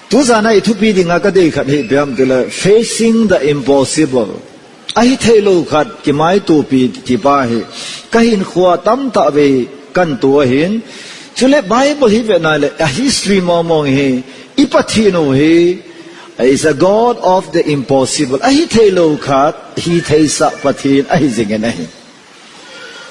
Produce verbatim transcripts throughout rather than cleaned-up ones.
Tujana i thupi dinga ka dei khat hi ipi ham tile, facing the impossible. Ahi theilou khat kimaitopi ti pa hi ka hinkhoa tamtah vei kan to ahin. Chule Bible hi vena le a history mong mong hi i Pathen u hi is a God of the impossible. Ahi theilou khat hi theisah Pathen ahi jingin ahi.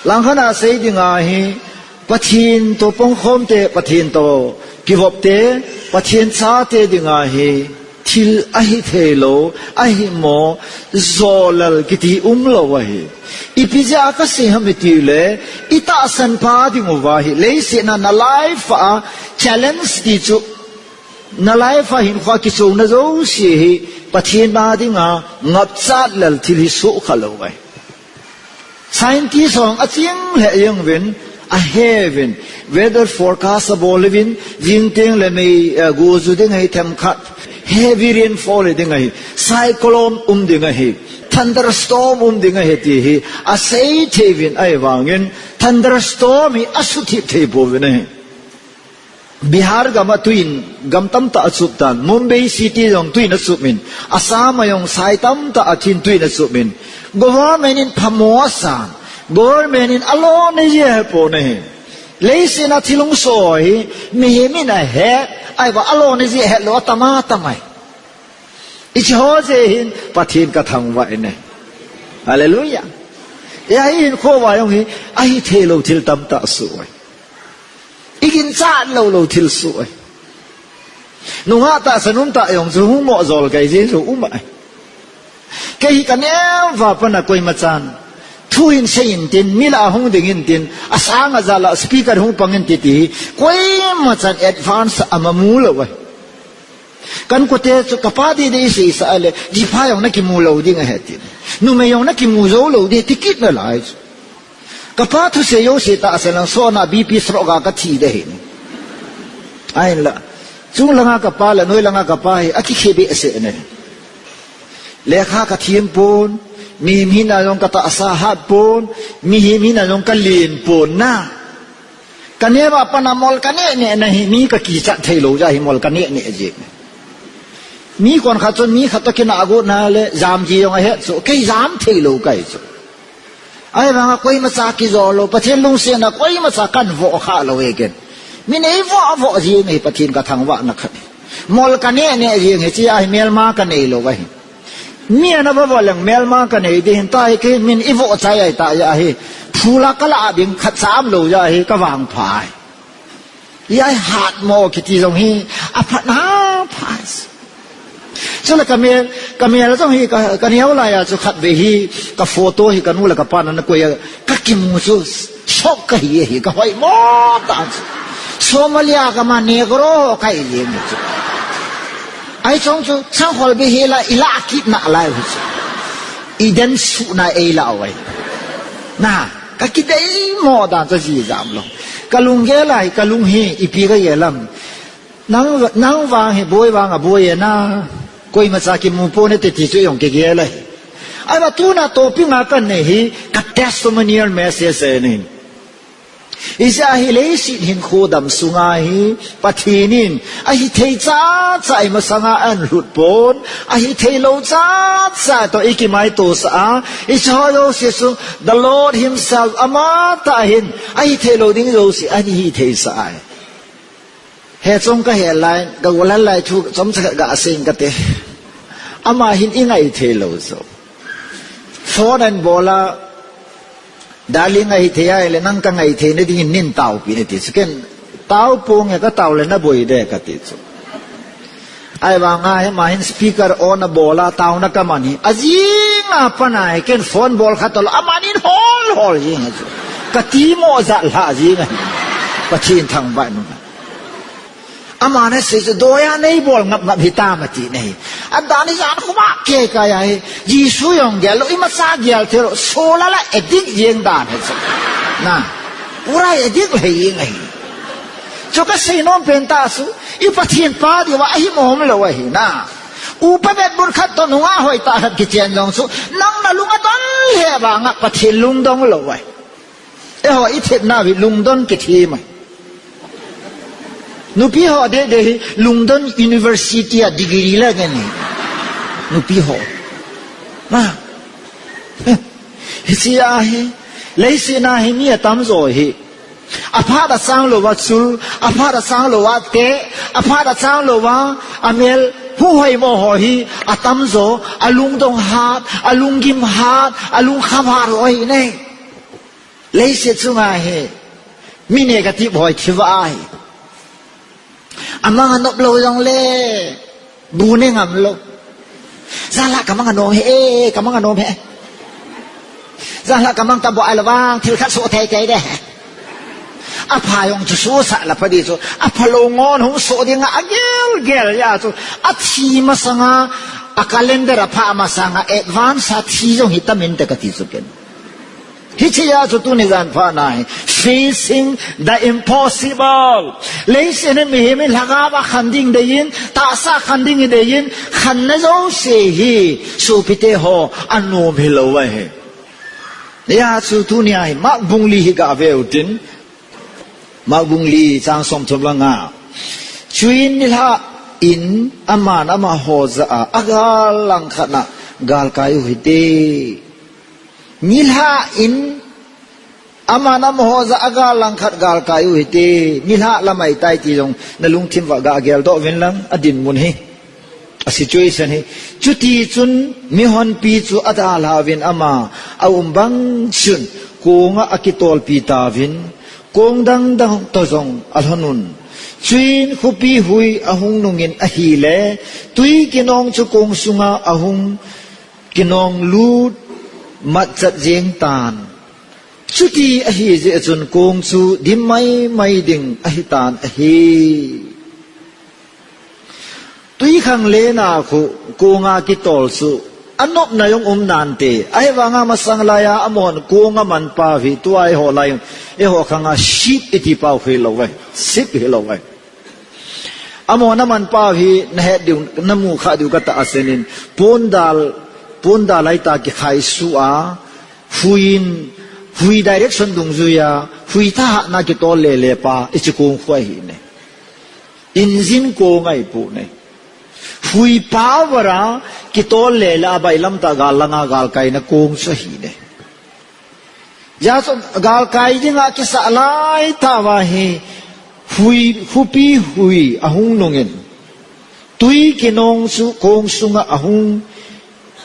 Langkhat a sei dinga hi, Pathen to pongkhom te, Pathen to kivop te, Pathen chate dinga hi, thil ahi theilou, ahi mo, jolal kiti umlou ahi. Ipi jeh a ka sei ham i tile, i tahsan pa ding uva hi, leiset a na life a challenge ti chu, na life a hinkhoa kichouna jouse hi, Pathen a dinga ngapchat lal thil hi sohkha lou ahi. Scientist hon aching lheh jeng uvin, ahe uvin, weather forecast abol uvin, jing teng le mei, eh, go ju ding ahi themkhat, heavy rainfall hi ding ahi, cyclone um ding ahi, thunderstorm um ding ahi ti hi asei thei uvin, ahivangin thunderstorm hi asuthip thei pouvin ahi. Bihar gam a tuin, gam tamtah achup tan. Mumbai City jong tuin achup in. Assam a jong sai tamtah a thin tuin achup in. Government in phamo asan. Government in alo nei ji ahe pon ahi. Leiset a thil hung soh hi, mihem in ahet, ahivang alo nei ji ahet lou atam atam ahi. Hiche ho jeh hin Pathen ka thangvah in ahi. Hallelujah. Hijeh hin hinkho uva jong hi, ahi theilou thil tamtah asoh ahi. I ginchat lou lou thil soh ahi. Nungah tah, sanum tah jong chu hung mo jol kei jeng chu um ahi. Kei hi ka neo va pat a koima chan thu hin sei intin, mi lah a hung ding intin, asang aja lah speaker hung pang inte ti hi, koima chan advance a ama mu lou ahi. Kan kote chu, ka pa didi i seisah le, ji pha jong na kimu lou ding ahi ti. Numei jong na kimu jou lou ding ti kit nalai chu. Ka pa thusei jouse tahsan lang sona B P stroke a ka thi ding ahi. Ahinla, chung langa ka pa le noi langa ka pa hi akikhe behseh e. Lekha ka them pon, mihem hina jong ka tahsa hat pon, mihem hina jong ka len pon na. Ka neo va pat a mol ka neh neh na hi, mi ka kichat theilou jeh a hi mol ka neh neh jeng. Mi konkhat chun mi khat toh kinah got na le, jam ji jong ahet chu, kei jam theilou kahi chu. Ahivanga koima cha kijou lou, Pathen lungset na koima cha kan voh kha lou e ken. Min eivoh voh jeng hi Pathen ka thangvah na khat. Mol ka neh neh jeng hi, hiche a hi melma ka nei lou ahi. Mi ana voh voh leng melma ka nei ding ahin, tahi kei min eivoh chai ahi tah jeh a hi. Phula ka lah ding khat cha umlou jeh a hi ka vangpha ahi. Hijeh a hi hat mo kiti jong hi aphat na pha. Chule ka mel, ka mel jong hi ka, ka neo lai a chu khatvei hi ka photo hi ka nu le ka pa na ana koi a ka kimu chu shock ka hi ahi, ka hoimo tah chu. Somalia gam a Negro ho kahi jeng chu. Ahi chong chu, sangkhol bih hi la, i lah kit nalai u chu. I den suh na ei lah u ahi. Na, ka kidei mo dan chu ji jam lou. Ka lunggel a hi, ka lung hi, ipi ka gel ham. Nang, nang vang hi boi vang aboi e na. Koima cha kimu pon e ti ti chu jong kigel ahi. Ahivang tuna topic a ka nei hi, ka testimonial message ahi. Hijeh a hi leiset hinkho dam sunga hi, Pathen in, ahi thei cha cha i masanga ahin lhut pon, ahi theilou cha cha toh i kimaito sah a, hiche ho jouse chu, the Lord himself, ama tah hin, ahi theilou ding jouse, ahin hi thei sah ahi. He chong ka he lai, ka gollhang lai thu chomcha khat ga sei inge kati. Ama hin i ngai thei lou chu. Phone ahin bol a, darling ahi thei ahile nang ka ngai theina dingin nein taopi in ati chu. Ken tao ponge, ka tao le na boi de kati chu. Ahivanga hi ama hin speaker on abol a, taona ka man hi. Ajing a pat a hi, ken phone bol kha talou, ama nein hol hol jing ahi chu. Ka timo jat lha jing ahi. Pathen thangvah in. Ama nasei chu, doi a nei bol ngap ngap hitam ati nahi. Adan hi jan khuma kei kai ahi. Jesu jong gel lou, imacha gel thei lou, sola la addict jeng dan hi chu. Na, pura addict lheh jeng ahi. Chu ka seinom pen tah chu, i Pathen pa diuva ahi mong lou ahi na. Upa vetbun khat toh nungah hoitah khat kichen jong chu, nang na lung adon lheh vanga Pathen lungdong lou ahi. Eiho i thepna uva lungdon kithem ahi. Nupi ho deh deh hi London University a degree la ngen hi. Nupi ho. Ma. Hiche a hi. Leiset a hi mi atamjo hi. Aphat achang louva chul, aphat achang louva teh, aphat achang louva amel huhoi mo ho hi atamjo, alungdong hat, alunggim hat, alungkham hat ho hi ne. Leiset chunga hi. Mi negative ho hi thi va ahi. Amang anop lou jongle, bu ne ngam lou. Janlhah kamang anom he, eh, kamang anom he. Janlhah kamang tabol a la vang, thil khat soh tei tei de. Apha jong chu sohsah la pha di chu. Apha lou ngon hung soh dinga agel gel a chu. Athi masanga, a calendar apha masanga, advance a thi jong hi tam inte kati chu ken. Hiche a chu tuni jan pha na hi. Facing the impossible. Leiset a mihem in lhagao a khan ding deiyin, tahsa khan ding deiyin, khanna jouse hi, sopite ho, anom hilou ahi. Hijeh a chu tuni a hi, Mark bung li hi gave utin. Mark bung li chang somthum le nga. Chuin nilhah in aman amaho jah a, agal langkhat a galkai u hite. Nilhah in aman amaho jah a agal langkhat galkai u hite. Nilhah lamai tai ti jong nalungthim uva gagel doh uvin lang, adinmun hi, a situation hi. Chutichun mihonpi chu adalha uvin ama aum bang chun kong a akitolpi tauvin, kong dang dang toh jong alhon un. Chuin khopi hui ahung nungin ahile, twi kinong chu kong sunga ahung kinong lut matchat jeng tan. Chuti ahi jeh chun kong chu dim maimai ding ahitan ahi. Twikhanglen a khu kong a kitol chu anopna jong um nante. Ahivanga masang laiya amahon kong aman pau hi tua eiho lai, eiho khanga ship iti pau hilou ve. Ship hilou ve. Amahon aman pau hi nahet diu, namu kha diu katahsan in, pondal, pondal laitah kikhai suh a, hui in, hui direction dungjuia, hui thahatna kitol lele pa, hiche kong khu ahi ne. Engine kong ahi poi ne. Hui power a kitol lele a bailam tah gal langa galkaina kong chu ahi ne. Hijeh chun galkai dinga kisah laitah uva hi hui, khopi hui ahung nungin, twi kinong chu kong sunga ahung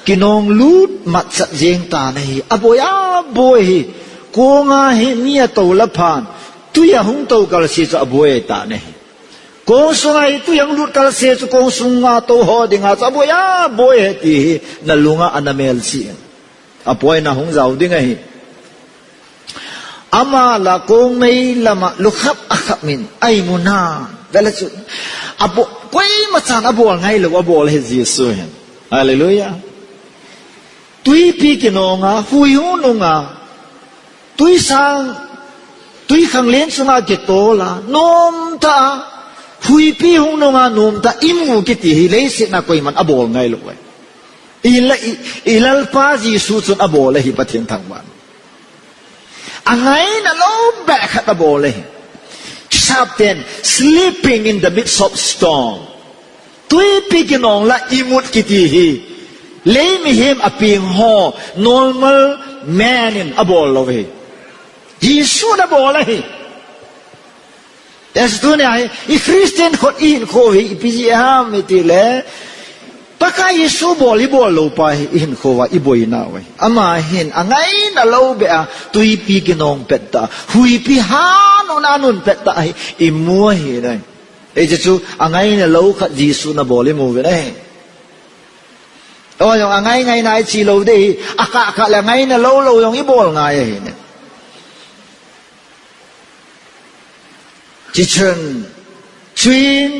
kinong lut matchat jeng tan ahi. Aboi aboi hi, kong a hi mi atou la phan, twi ahung tou kalse chu aboi tan ahi. Kong sunga hi twi ahung lut kalse chu kong sunga tou ho dinga chu aboi aboi ahi ti hi nalunga ana melchih in. Apoina hung jao ding ahi. Ama la kong mei lama lukhap akhap in aimuna. Vele chu. Abo, koima chan abol ngailou, abol ahi Jesu hin. Hallelujah. Twipi kinonga, hui hung nunga, twisang, twikhanglen sunga kitola, nomtah a, huipi hung nunga nomtah a imu kiti hi leiset a koiman abol ngailou ahi. I la-, i, i Lalpa Jesu chun abol ahi Pathen thangvah. Angaina lou beh khat abol ahi. Chapter ten, sleeping in the midst of storm. Twipi kinong la imut kiti hi. Lei mihem apeng ho, normal man in abol lou ahi. Jesu in abol ahi. Yes, tunia hi, i Christian khut ihinkho hi, ipi jeh ham itile, Pakai Jesu bol ibol lou pa hi, ihinkho uva iboinau ahi. Ama hin, angaina lou beh a, twipi kinong pettah, huipi hanun anun pettah hi, imu ahi nai. Hiche chu, angaina lou khat Jesu in abol imu uve nai. O jong angai ngai nai chi lou ding hi, akah kah le angaina lou lou jong ibol ngai ahi nai. Chuchun, chuin,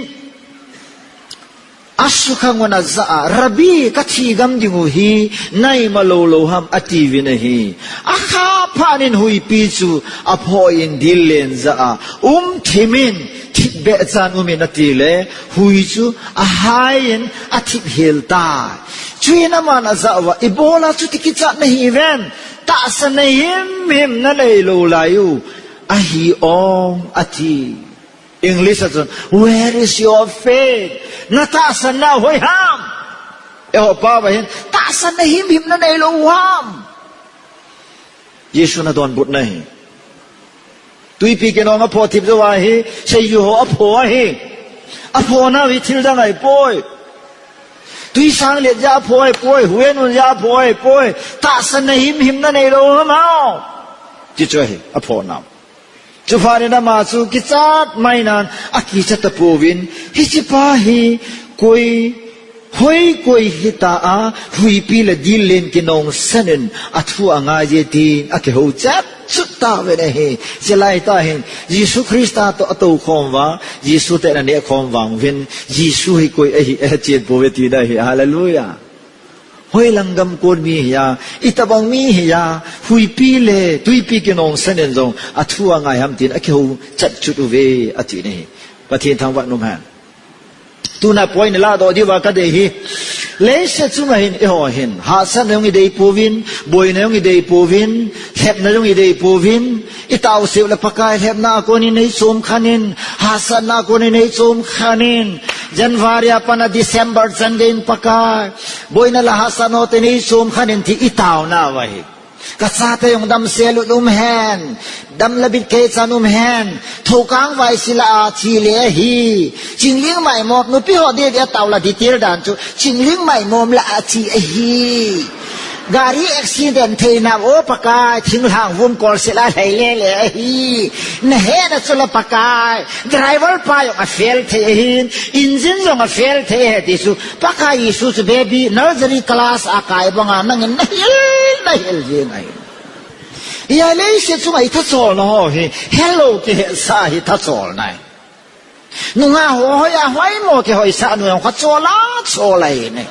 asukhang un ajah a, Rabbi, kathi gam ding u hi, naima lou lou ham, atiuvin ahi. Akha phat in huipi chu, aphoh in dil len jah a, um thim in, thip beh chan um in atile, hui chu, ahai in, athip hel tai. Chuin aman ajah uva, ibola chuti kichat nahiuvem, tahsa nei him him nanei lou lai u, ahi ong ati. English a chun, "Where is your faith?" Na tahsanna hoi ham? Eiho pao va hin, tahsanna himhim na neilou ham? Jesu na donbutna hi. Twipi kinong apho thip jou ahi, seiju ho apho ahi. Apho nau hi thil dang ahipoi. Twisang let jeh a apho ahipoi, huenun jeh a apho ahipoi. Tahsanna himhim na neilou ham? Ti chu ahi, apho nau. Chuphat in ama chu kichat mai nan akicha tapouvin, hiche pa hi koi, hoi koi hita a, huipi le dil len kinong sanin athu angai je tin akihou chet chut tauve ahi. Chulai tah hin, Jesu Christa toh atou khom uva, Jesu te ana neh khom vang uvin, Jesu hi koi ahi, ahe chen pouve tina ahi. Hallelujah. Hoilang gam kon mi hiya, itobang mi hiya, huipi le twipi kinong sanin jong athu angai ham tin akihou chet chut uve, ati ahi. Pathen thangvah in umhen. Tuna point ladoh diuva kadei hi. Leiset chunga hin, eiho hin. Hahsatna jong idei pouvin, boina jong idei pouvin, lhepna jong idei pouvin, itao seh u le Pakai lhepna a konin eichom khanin, hahsatna a konin eichom khanin, January a pat a December chan geiyin Pakai, boina le hahsatna a konin eichom khanin ti itaona uva ahi. Kachate jong damsel u umhen, dam le bit kei chan umhen, thoukang vaisi lah a thi le ahi. Chingling maimom, nupi ho didi atao lah detail dan chu, chingling maimom lah a thi ahi. Gari accident theina, o Pakai, thinglhang vum kolsel a lhai lele ahi. Nahetna chu lah Pakai, driver pa jong afail thei ahin, engine jong afail thei ahi ti chu, Pakai Jesu chu baby nursery class a kai banga nangin nahil, nahil jing ahi. Hia leiset chunga ithacholna ho hi, helou kihetsah hi thacholna ahi. Nungah ho hoiya hoimo kihoisah nu jong kha chol a chol ahi ne.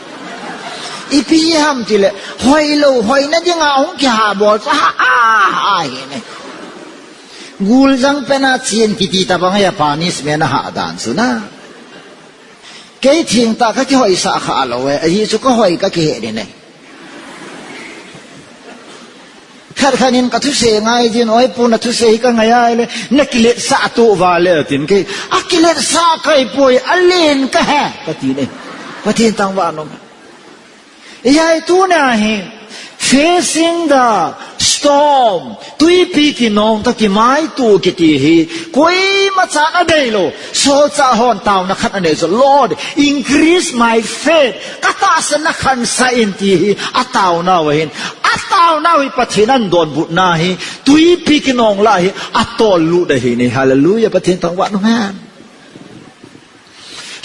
Ipi ham tile, hoilou, hoina dinga hung kihabol chu ha, a, ahi ne. Guljang pen a chen kiti tobang ahi a, punishment ahah dan chu na. Kei thengtah kakihoisah kha lou e, ajeh chu kahoi kakihet in e. Khat khat in kathuse ngai jin, oi pu nathuse hi kangai ahile, nakiletsah toh vale tin kei, akiletsah kahipoi, alen kahi, katin e. Pathen thangvah in um. Hijeh a tunia hi, facing the storm, twipi kinong toh kimaito kiti hi, koima chan adeilou, solchah hon taona khat anei chu, Lord, increase my faith, katahsanna khansah in ti hi, ataonau ahin, ataonau hi Pathen in adonbutna hi, twipi kinong lah hi, atollut ahi ne, hallelujah, Pathen thangvah in um hen.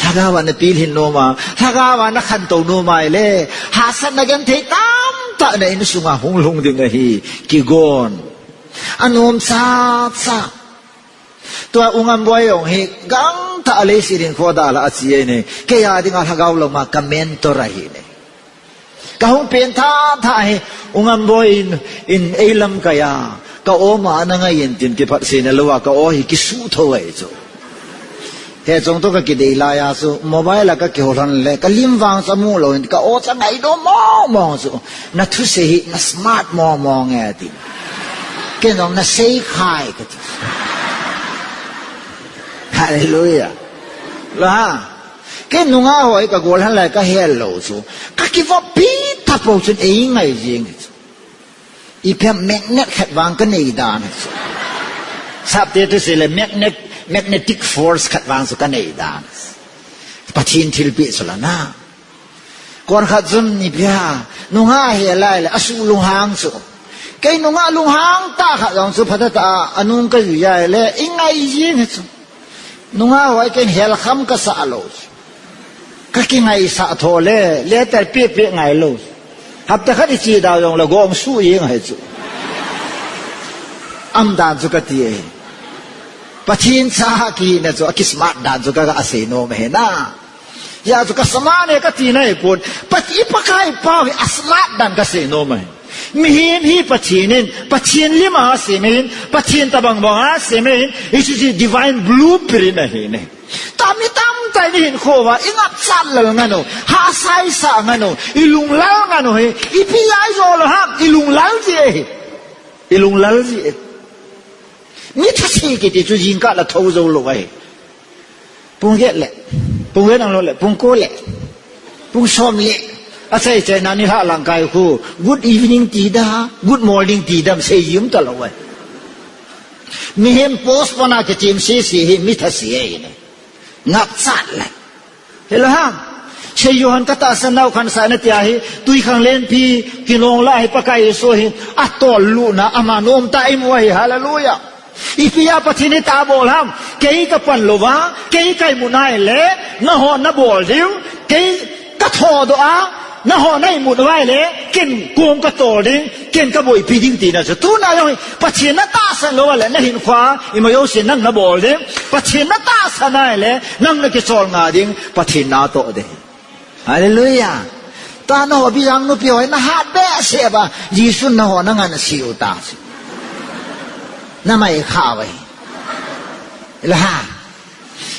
Lhagao a napilhin nom a, lhagao a nakhantou nom ahile, hahsatna genthei tamtah na insunga hung lhung ding ahi, kigon. Anom chacha. Tua U Ngamboi jong hi gangtah a leiset hinkho dalha a che ahi ne. Kei a dinga lhagao lama ka mentor ahi ne. Kahung peng tha tha hi, U Ngamboi in, in eilamkai a, ka-o ma ana ngai in tin kiphatsahna louva, ka-o hi kisuh tho ahi chu. Hiche chungto kakidei laiya chu, mobile a kakihou lhon le, kalim vang chu amu lou in, ka-o chu angainom mong mong chu, nathuse hi, na smart mong mong e tin. Ken jong nasei khai kati. Hallelujah. Lha. Kei nungah ho hi kagol lhon lai kahel lou chu. Kakivoppi tapou chun eingai jeng chu. Ipi ham magnet khat vang kanei dan chu. Sapte thusei le magnet, magnetic force khat vang chu kanei dan. Pathen thilpeh chu la na. Kon khat chun ipi ham, nungah hel lai le, asuh lunghang chu. Kei nungah lunghang tah khat jong chu phatah tah a, anung kajui ahile, eingai jeng chu. Nungah ho hi ken helkham kasah lou chu. Kakingaisah tho le, letter peh peh ngailou chu. Hapta khat iche dau jongle gong suh jeng ahi chu. Umdan chu kati ahi. Pathen cha kihina chu, akismart dan chu kaga seinom ahi na. Hijeh chun ka smart e kati nahipon. Pat-, i Pakai pau hi a smart dan kasei nom ahi. Mihem hi Pathen in, Pathen lim a asem ahin, Pathen tobang bang a asem ahin, hichu chu divine blueprint ahi ne. Tua mi tamtah in ihinkho uva, ingapchat lel ngan u, hahsa isah ngan u, ilunglal ngan u hi, ipi a ijo lou ham, ilunglal ji ahi. Ilunglal ji ahi. Mi thusei kiti chu jingkah le thou jou lou ahi. Pung get le, pung get ang lo le, pung ko le, pung som le. Asei chai na ni ha lang kai khu, good evening ti da, good morning ti dam sei yum ta lo ai. Mihem post pana ke tim si si hi mi tha si ai ne. Ngap chat le. Hello ha. Sei Johan ka tahsan nau khan sa na tia hi, tui khang len pi, kinong la hi Pakai Jesu hi, a tol lu na, ama nom ta i mu hi, hallelujah. Ipi a Pathen hi ta bol ham, kei ka pan lo va, kei kai mu nai le, na ho na bol diu, kei ka tho do a, na ho na i mu nai le, ken kong ka tol ding, ken ka boipi ding ti na chu. Tu na jong hi, Pathen na tahsan lo va le, na hin khua, i ma yo sin nang na bol ding, Pathen na tahsan nai le, nang na kichol nga ding, Pathen na to ding. Hallelujah. Ta na ho bi jang nu pi hoi na hat be se ba. Jisu na ho na ngan si u ta si. Na mai kha vai. Ila ha.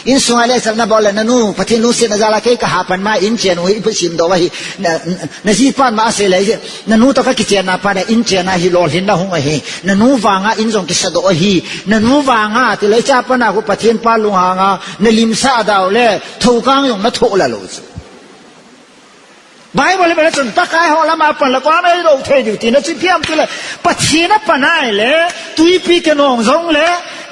In sunga le sal na bol le na nu. Pathen lungset na jala kei ka ha pan ma in chen u hi pu sim do va hi. Na, na, na ji pan ma se le ji. Na nu to ka kichen na pan in chen na hi lolhin na hung a hi. Na nu vanga in jong kisa do a hi. Na nu vanga ti le cha pan a ku Pathen pa lung hanga. Na lim sa dau le. Tho kang jong na tho la lo chu. Bible le bela chun Pakai ho lama pan le koi a mei lo thei diu ti na chi piam ti le Pathen a pan ai le tuipi ke nong jong le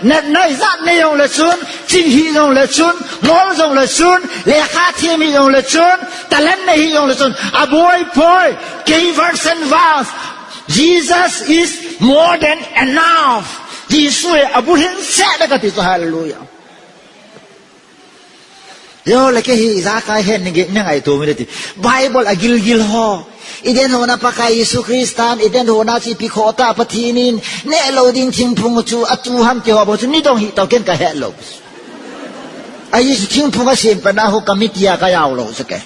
natna ijat nei jong le chun ching hi jong le chun ngol jong le chun lekha them hi jong le chun talent nei hi jong le chun a boi poi kei verse and verse Jesus is more than enough. Jisu e a bul hin se da ka ti chu hallelujah. Yo le ke hi ijakai hen ni ngai to mi ti. Bible a gilgil ho. Iden ho na Pakai Jesu Christan, iden ho na chi pi kho ta Pathen in, ne lo ding thingphung chu a tu ham ti ho bo chu ni dong hi to ken ka he lo. A Jesu thingphung a sem pa na ho committee a ka yau lo chu ke.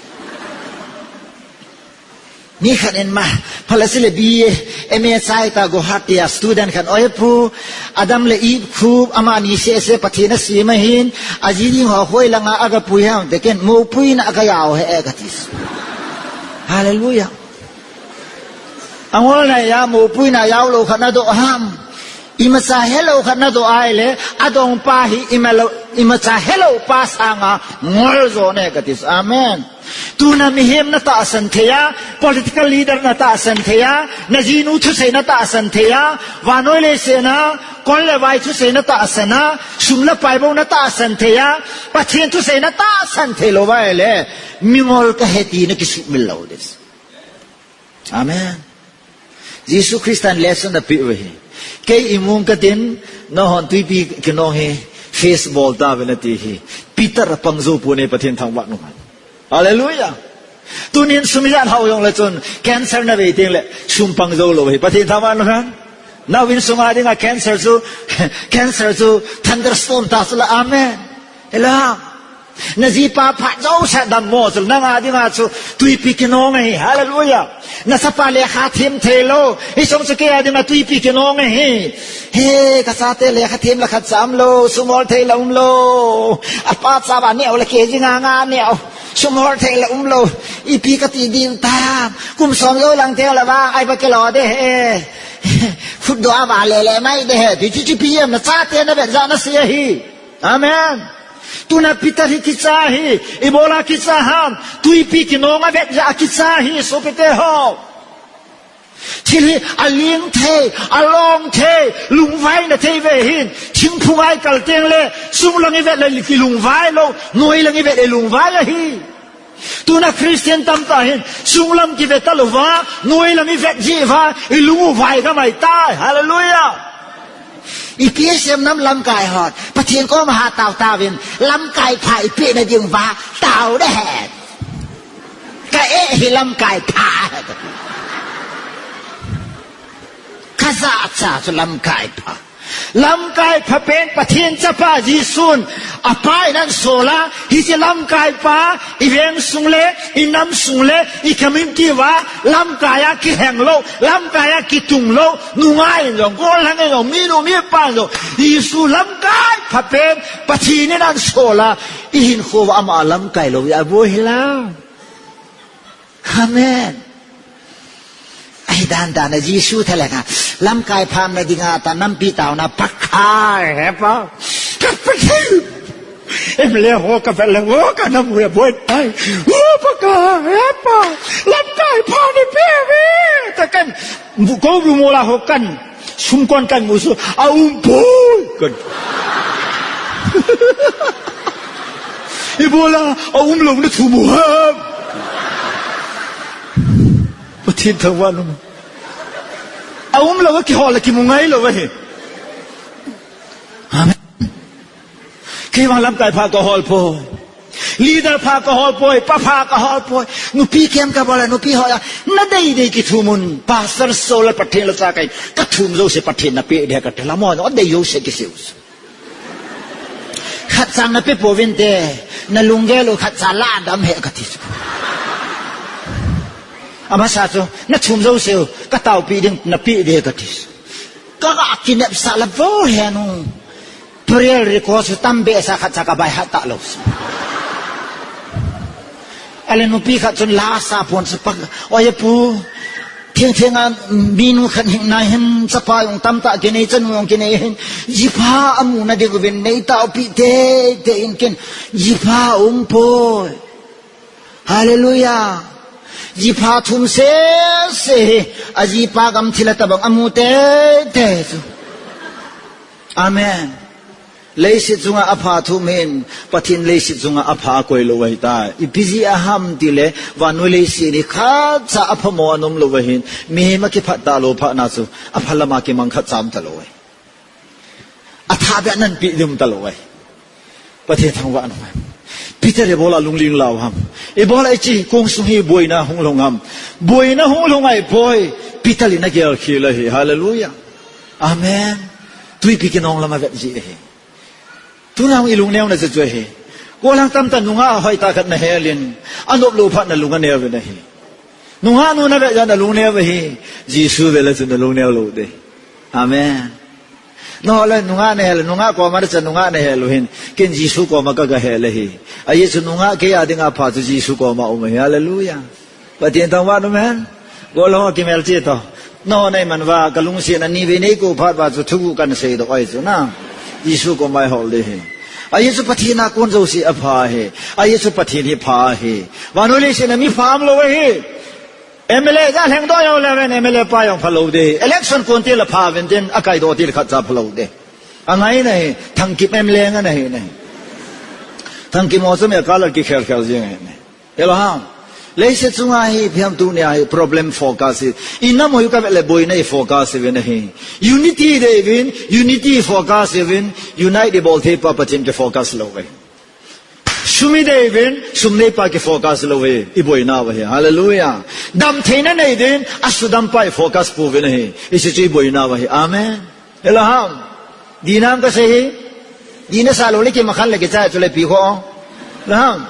Mi khat in ma, phala sile B A, M A chai ta Guwahati a student khat, "Oi pu, Adam le Eve khu, amani sese Pathen a sem ahin, aji ding ho hoi langa aga pui ham te ken, mo pui na aga yau he e," ka ti. Hallelujah. Angol na ya, mo pui na yau lo khat na do ham. Imacha hello khat na do ai le, adong pa hi ima lo, imacha hello pa sanga ngol jo ne ka ti. Amen. Tuna mihem na tahsan thei a, political leader na tahsan thei a, na jinu thusei na tahsan thei a, vannoi leiset a, kol le vai thusei na tahsan a, sum le pai bou na tahsan thei a, Pathen thusei na tahsan thei lou vai le, mingol ka he ti na kisumil lou ding. Amen. Jesu Christan lesson apeh uve hi. Kei imung katin, nahon tuipi kinong hi, face bol tauvin ati hi. Peter apang jou pon e Pathen thangvah nung hen. Hallelujah. Tunin sum ijat hao jong le chun, cancer na vei teng le, sum pang jou lou hi. Pathen thangvah nung hen. Nao in sunga dinga cancer chu, cancer chu, thunderstorm ta chu la, amen. Hello. Na jipa phat jouse dammo chu, nanga dinga chu, tuipi kinong ahi, hallelujah. Na chapa lekha them thei lou, hiche chu keia dinga tuipi kinong ahi. He, ka chate lekha them la khat cha umlou, sum hol thei la umlou. Apa chapa neo le kg nga nga neo, sum hol thei la umlou. Ipi kati ding tam, kum som jou lang teng le vang, ai ba kilo de he. Khut do a va le le mai de he, ti ti ti pi em na chate na vet ja na sei ahi. Amen. Tuna Peter hi kicha hi, ibola kicha ham, tuipi kinong a vet ja kicha hi, sopite ho. Thil hi aling thei, along thei, lungvai na thei ve hin, thingphung a ikal teng le, sunglang ivet le kilungvai lou, noilang ivet le lungvai ahi. Tuna Christian tamtah hin, sunglam kivet talouva, noilam ivet jiuva, ilung u vai gamai tai. Hallelujah. Ipi sem nam lamkai hon, Pathen koma ha tao taovin, lamkai pha ipi na ding uva, tao de hen. Ka e hi lamkai pha. Ka ja cha chu lamkai pha. Lamkai pha pen Pathen chapa Jesun, apa in ahin sol a, hiche lamkai pa, i veng sung le, i nam sung le, i community uva, lamkai a kiheng lou, lamkai a kitung lou, nungah in jong, gollhang in jong, minu mipa in jong, Jesu lamkai pha pen, Pathen in ahin sol a, i hinkho uva ama lamkai lou, aboi hila. Amen. Ahi dan dan a Jesu thalheng a, lamkai pha na dinga ta nampi taona Pakai he pa. Ka Pathen. Em le ho ka vet le ho ka na mu ya boi tai. Ho pa ka, he pa. Lamkai pha ni pe ve. Ta kan bu ko bu mo la ho kan. Sum kon kan mu su. A um boi kan. Ibola a um lo na thu mu ha. Pathen thangvah nu. A um lo ki ho la ki mu ngai lo he. Amen. Kei vang lamkai pha ka hol poi. Leader pha ka hol poi, pa pha ka hol poi. Nupi kem ka bol a, nupi ho ya. Na dei dei ki thum un. Pastor Solar Pathen la sa kai. Ka thum jo se Pathen na pe de ka te la mo no dei jo se ki se us. Khat sang na pe po vin te. Na lunggel u khat sa la dam he ka ti. Ama sa chu na thum jo se u. Ka tau pi ding na pe de ka ti. Ka ga kinep sa la vo he nu. Prayer request tam behseh khat cha ka bai hat ta lo. Ale nupi khat chun la sa pon sa pak. Oi pu. Theng theng a minu khat hing na hin chapa jong tam ta kinei chanu jong kinei hin. Jipha amu na ding uvin nei ta pi te te in kin. Jipha um poi. Hallelujah. Jipha thum se se hi. Ajipa gam thila tabang amu te te chu. Amen. Leiset chunga apha thum hin, Pathen leiset chunga apha akoi lo ahi ta. Ipi jeh a ham tile, vannoi leiset hi khat cha apha mo anom lo ahin, mihem a kiphat ta lo pha na chu, apha lama kimang khat cham ta lo ahi. Atha beh nan pi dum ta lo ahi. Pathen thangvah nu. Peter ibola lungling lau ham. Ibola ichi kong sung hi boina hung long ham. Boina hung long ai poi. Peter in agel khel ahi. Hallelujah. Amen. Tuipi kinong lama vet ji ahi. Tunang i lungneo na chu chu ahi. Ko lang tam ta nunga hoi ta khat na helin. Anop lo phat na lunga neo ve na hi. Nunga nu na ve ja na lungneo ve hi. Jesu ve la chu na lungneo lo de. Amen. No le nunga na hel, nunga koma na cha nunga na hel hin. Kin Jesu koma ka ka hel hi. Ahi chu nunga ke ya dinga pha chu Jesu koma um hi. Hallelujah. Pathen thangvah nu hen. Gol ho kimel che to. No nei man va ka lungsi na ni ve nei ko phat va chu thu kan sei do ai chu na. Jesu ko mai hol de he. Ahi chu Pathen a kon jo si apha he. Ahi chu Pathen hi pha he. Vannoi leiset a mi pha um lo he. M L A ja lheng do yo le ven M L A pa jong pha lo de. Election kon ti la pha ven tin akai do ti khat cha pha lo de. Angai na he. Thangkip M L A nga na he na he. Thangkip mo chu me ka la ki khel khel jing he na he. Hello ham. Leiset chunga hi phiam tu nia hi problem focus hi. Inam hoi ka ve le boina hi focus hi ve na hi. Unity de vin, unity focus hi vin, unite de bol thei pa Pathen ke focus lo ve. Sum i de vin, sum nei pa ke focus lo ve. I boina va hi. Hallelujah. Dam theina nei din, a sudam pa i focus pu ve na hi. I si chu i boina va hi. Amen. Hello ham. Dinam ka sei hi. Dina sa lo le ki makhan le ki cha chu le pi ho. Lam.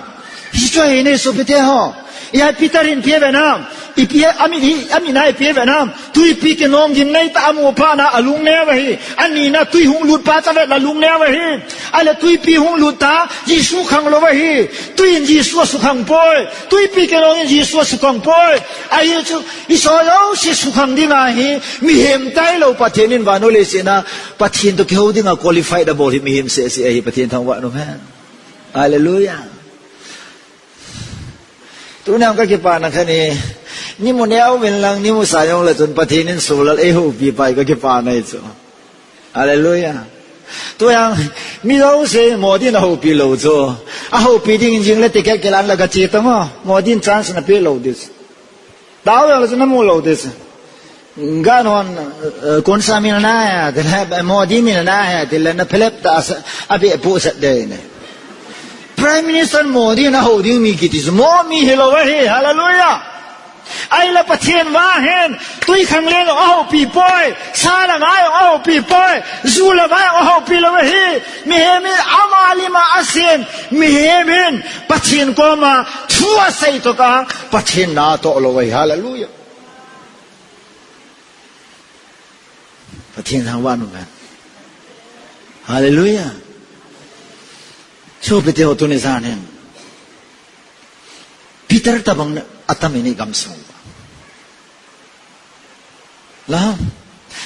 Hi chu hi nei su pi te ho. Ya Peter in pi ve nam. I pi ami hi ami nai pi ve nam. Tuipi kinong gin nei ta amu pha na alung ne ve hi. Ani na tui hung lut pa ta ve la lung ne ve hi. Ale tuipi hung lut ta Jesu khang lo ve hi. Tui in Jesu su khang poi. Tuipi kinong in Jesu su khang poi. Ahi chu Israel si sukhang ding ahi, mihem tai lo Pathen in vannoi leiset a, Pathen to kihou dinga qualified a bol hi mihem seh seh ahi Pathen thangvah nu hen. Hallelujah. Tunang ka kipana khani, ni mu neo min lang, ni mu sa yong la chun Pathen in sulal ei houpi pai ka kipana hi chu. Hallelujah. Tuang, mi lo se Modi na houpi lo chu. A houpi ding jing le ticket kilan la ka chi tamo. Modi in chance na pe lo dis. Tao ya chu na mu lo dis. Gan hon, eh, kon sa milna hai, te le Modi milna hai, te le na phelep ta sa, abi pu sa de ne. Prime Minister Modi na hou ding mi kiti chu mo mi hi lo hi, hallelujah. Ai la Pathen va hen, tui khang le lo a houpi poi, sa la va lo a houpi poi, zu la va lo a houpi lo hi, mihem in ama lima a sin, mihem in Pathen koma thu a sei to ka, Pathen na to lo hi, hallelujah. Pathen thangvah nu hen. Hallelujah. Chu pi te ho tuni zan hin. Peter tabang atam ini gam sung. La.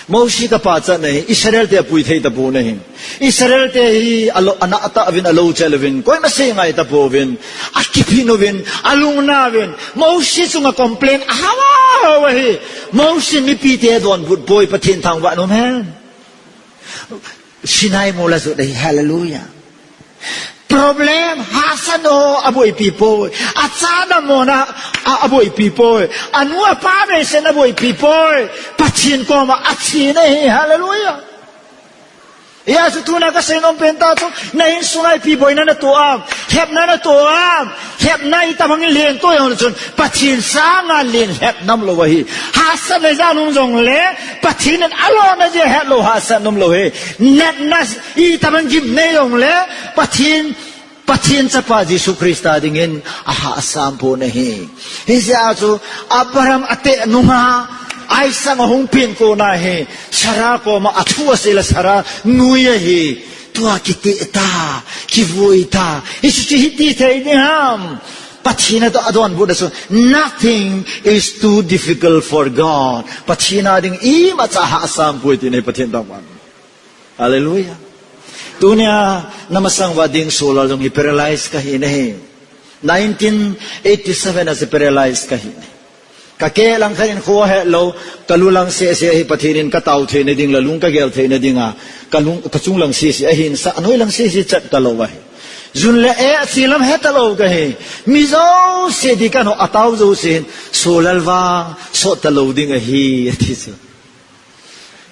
Mosi ka pa cha nei, Israel te pui thei ta bu nei. Israel te hi alo, ana ata vin, alo chel vin, koima sei ngai tapo vin, akiphin uvin, alungna vin, Moses chunga complain, ahawa, ahawa hi, Moses mipi te donbut poi, Pathen thangvah nom hen. Sinai mol a jot ahi, hallelujah. Problem, hahsatna ho aboipi poi. Acha damlouna, a, aboipi poi. Anu apa beisetna aboipi poi. Pathen koma achen ahi, hallelujah. Hijeh chun tuna kasei nom pen tah chu, na insunga ipi boina natoh ham, lhepna natoh ham, lhepna itobang in lheng to jong chun, Pathen sanga lhep nom lou ahi. Hahsatna ijat um jongle, Pathen in alona jeh hetlou hahsat nom lou ahi. Natna itobang gimnei jongle, Pathen, Pathen Chapa Jesu Christa dingin ahahsam pon ahi. Hijeh chun Abraham ateh nunga, Isaac ahung pen kona hi, Sarah koma athu asei le Sarah nui ahi. Tua kiteh ta, kivui ta. Hichu chu hiti thei ding ham. Pathen a adonbutna chu, nothing is too difficult for God. Pathen a ding imacha hahsam poi ti ahi Pathen thangvah. Hallelujah. Tunia namasang uva ding solar jong hi paralyze kahi ahi. Nineteen eighty-seven a chu paralyze kahi ahi. Kakeh lang khat in kho hetlou, kalu lang sese hi Pathen in katao theina ding le lung kagel theina dinga, kalung, kachung lang sese ahin sa, anoi lang sese chat talou ahi. Jun le eh, silam hetalou kahi. Mi jouse di kano atao jousen, solar vang, sot talou ding ahi, ati chu.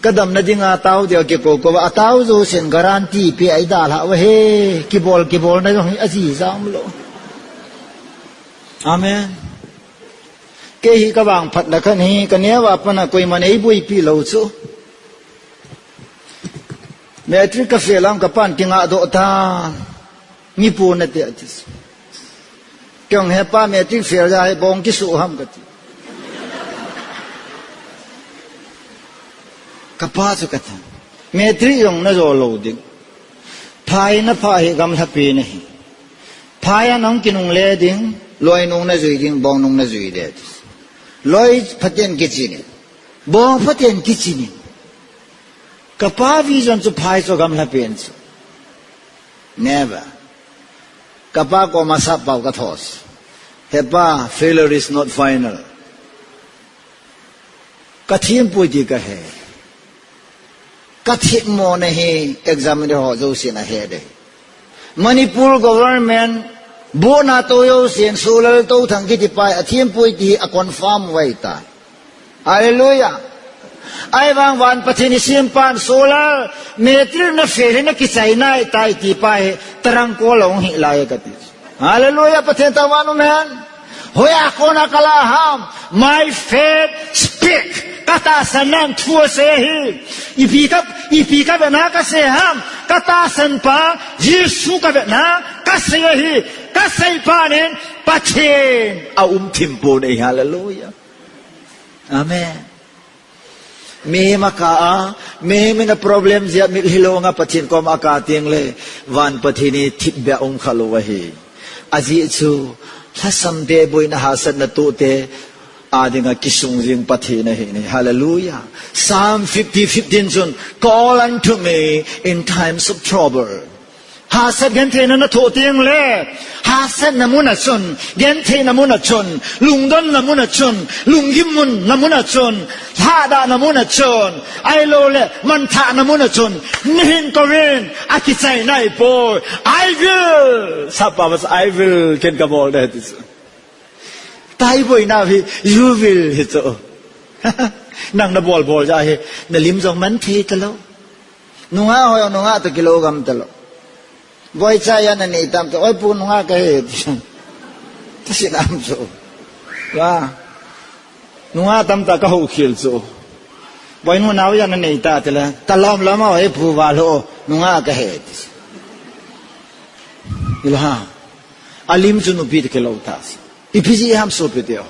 Kadamna dinga tao dia kiko kova, atao jousen guarantee pe a idalhah uve, kibol, kibolna jong hi aji jam lou. Amen. Kei hi kavangphatna khat hi, kaneo a pat a koiman eiboipi lou chu. Matric ka fail a, kapan kingah doh tan. Mipu nate ati. Kei jong hepa matric fail ja hi bong kisu ham kati. Kapa chu kati. Matric jong najo lou ding. Phai napha hi gamlhapi nahi. Phai a nahung kinungle ding, loi nung najui ding, bong nung najui ding ati. Loi phaten kichinin. Bong phaten kichinin. Kapa vision chu phai chu gamlhapen chu. Never. Kapa koma sappao kathos. Hepa, failure is not final. Kathempoi ti kahe. Kathemmona hi examiner ho jousen ahe ding. Manipur government, bohna tou jousen, solar tou thang kiti pa hi athempoi ti hi aconfirm uve ta. Hallelujah. Ahivang van Pathen isempan solar, matric na fail hi nakichai nai tai ti pa hi, tarang ko lou hi lai kati. Hallelujah, Pathen thangvah nom hen. Hoiya kona kala ham, my faith speak. Katahsan nan thu asei ahi. Ipi ka, ipi kavetna kasei ham, katahsan pa, Jesu kavetna kasei ahi. Kasei pa nin, Pathen aum thim pon ahi, hallelujah. Amen. Mihem akah a, mihem in a problem jeh a mitlhi longa Pathen koma akah teng le, van Pathen hi thipbeh a um khalou ahi. Ajeh chu, lhasam te boina hahsatna toh te, a dinga kisung jing Pathen ahi. Hallelujah. Psalm fifty fifteen chun, call unto me in times of trouble. Hahsat gentheina nathoh teng le, hahsatna mun a chun, gentheina mun a chun, lungdonna mun a chun, lunggim mun na mun a chun, lhadahna mun a chun, ahilou le, manthahna mun a chun, neihin kouvin, akichai naipoi, I will, sapa mas, I will, ken kabol ding ti chu. Taiboina hi, you will hi chu. Nang nabol bol ja hi, nalim jong man thei talou. Nungah ho jong nungah toh kilou gam talou. Boicha ja nanei tam ta, oi pu nungah kahi ti. Tasin am chu. Wa. Nungah tamtah kahoukhel chu. Boinu nao ja nanei ta tile. Talom lom a oi pu va lo, nungah kahi ti. Ila ha. Alim chu nupi toh kilou ta. Ipi jeh ham sopi teho.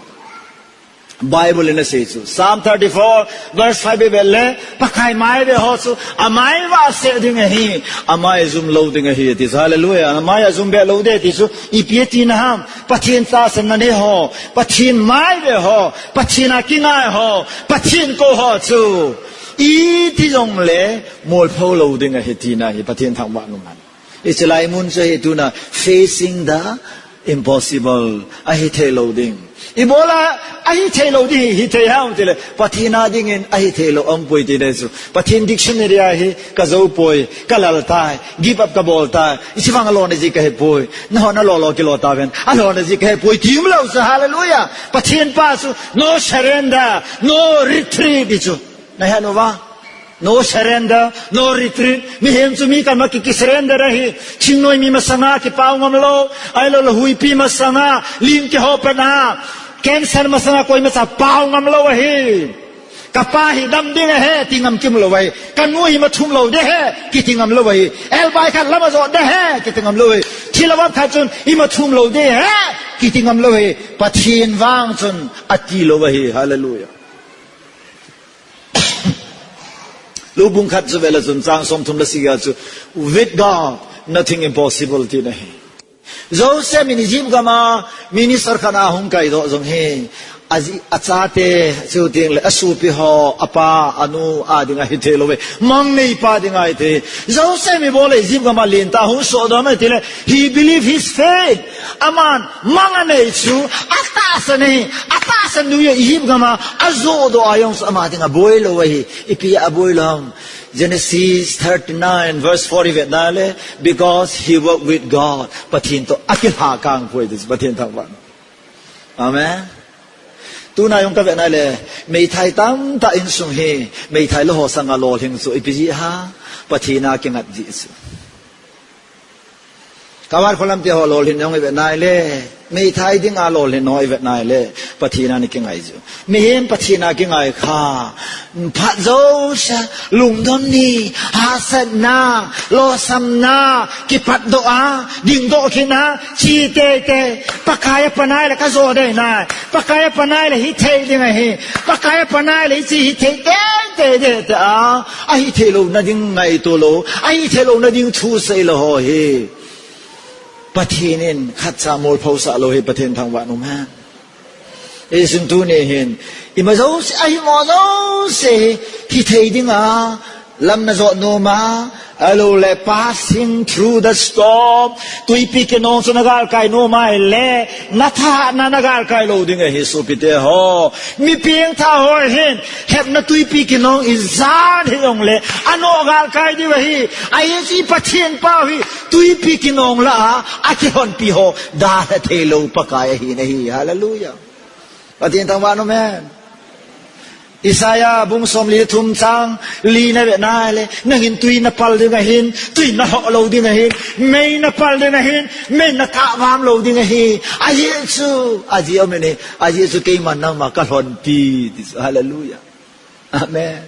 Bible in asei chu. Psalm thirty-four verse five ivet le, Pakai mai ve ho chu, amai vah seh ding ahi, amai jum lou ding ahi, ati chu. Hallelujah. Amai ajum be lou ding ati chu, ipi atina ham. Pathen tahsanna nei ho, Pathen mai ve ho, Pathen a kingai ho, Pathen kou ho chu. Iti jongle molpho lou ding ahi tina hi Pathen thangvah nom hen. Hiche lai mun chu hi tuna facing the impossible ahi thei lou ding. Ibola ahi thei lou ding hi, hi thei ham tile Pathen a dingin ahi thei lou aum poi ti dei chu. Pathen dictionary a hi ka jou poi, ka lal tai, give up ka bol tai. Hiche vang alona ji ka he poi. Nahon alolo kilo taven. Alona ji ka he poi. Ti um lou chu, hallelujah. Pathen pa chu no surrender, no retreat ti chu. Na he uva? No surrender, no retreat. Mihem chu mi kama ki, ki surrender ahi. Thingnoi mi masanga kipao ngam lou. Ahilou le huipi masanga lim kiho pana, cancer masanga koimacha pao ngam lou ahi. Ka pa hi dam ding ahi ti ngam kim lou ahi. Ka nu hi mathum lou ding ahi kiti ngam lou ahi. Elbai khat lama jo ding ahi kiti ngam lou ahi. Thilha vop khat chun ima thum lou ding ahi kiti ngam lou ahi. Pathen vang chun ati lou ahi. Hallelujah. Lubung khat chu vele chun chang somthum le sagi a chu, "With God, nothing impossible," tina ahi. Joseph in Egypt gama minister khat a hung kaidoh jong hi, aji, achate, chuteng le asopi ho, apa, anu, a dinga hi thei lou ve. Mang neipa dinga hi thei. Joseph in ibol le Egypt gama lentah hung sodoh mai tile, he believe his faith. Aman mang anei chu, atahsan ahi, atahsan nu ya Egypt gama ajodoh a jong chu ama dinga boi lou ahi. Ipi aboi lou ham? Genesis thirty-nine verse four i vet na le, because he walked with God. Pathen toh akilha kang poi ti chu Pathen thangvah. Amen. Tuna jong ka vet na le, meithai tamtah insung hi, meithai lou ho sanga lolhing chu ipi jeh ham? Pathen a kingai jeh chu. Kavar kholam te ho lolhin jong i vet na le, meithai dinga lolhin ho i vet na le, Pathen a ana kingai chu. Mihem Pathen a kingai kha, phat jousea, lungdon ni, hahsatna, lolhinna, kipatdoh a, dingdoh kit na, chi teitei, Pakai a panai le ka jo dei nai. Pakai a panai le hi thei ding ahi. Pakai a panai le hiche hi thei teitei ding ahi tia. Ahi thei louna ding ngaito lou. Ahi thei louna ding thusei lou ho hi. Pathen in khatcha molphosah lou hi Pathen thangvah nom hen. Hichun tuni hin. Ima jouse, ahi mo jouse hi, hi thei ding a. Lam na jot nom a, ahilou le passing through the storm. Tuipi kinong chu na galkai nom a ahile, na thahatna na galkai lou ding ahi sopite ho. Mi pengthah ho hin, hepna tuipi kinong ijat hijong le, anoh galkai diu ahi. Ahi chu i Pathen pau hi, tuipi kinong lah a, akihonpi ho, dalha thei lou Pakai ahi nahi. Hallelujah. Pathen thangvah nom hen. Isaiah bung somli le thum chang li na vet na le, nangin tui na pal ding ahin, tui na hoh lou ding ahin, mei na pal ding ahin, mei na kah vam lou ding ahi. Ajeh chu, ajeh aum in, ajeh chu keiman nangma ka lhonpi. Hallelujah. Amen.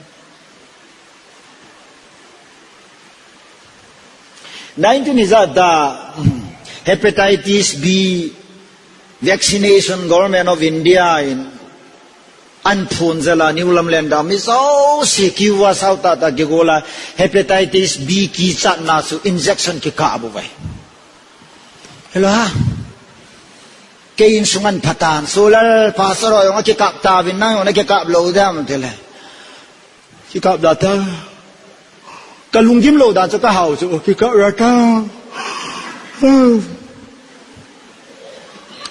Nineteen ijat a, hepatitis B vaccination Government of India in ahin phon jel a, New Lamlenda mi jouse kiu a sao tah tah kigol a, hepatitis B kichatna chu injection kikap uve. Hello ha. Kei insung ahin phatan, Solal pastor ho jong akikap tauvin, nang jong nakikap lou dem tile. Kikap da ta. Ka lunggim lou dan chu ka hao chu, kikap da ta. Hmm.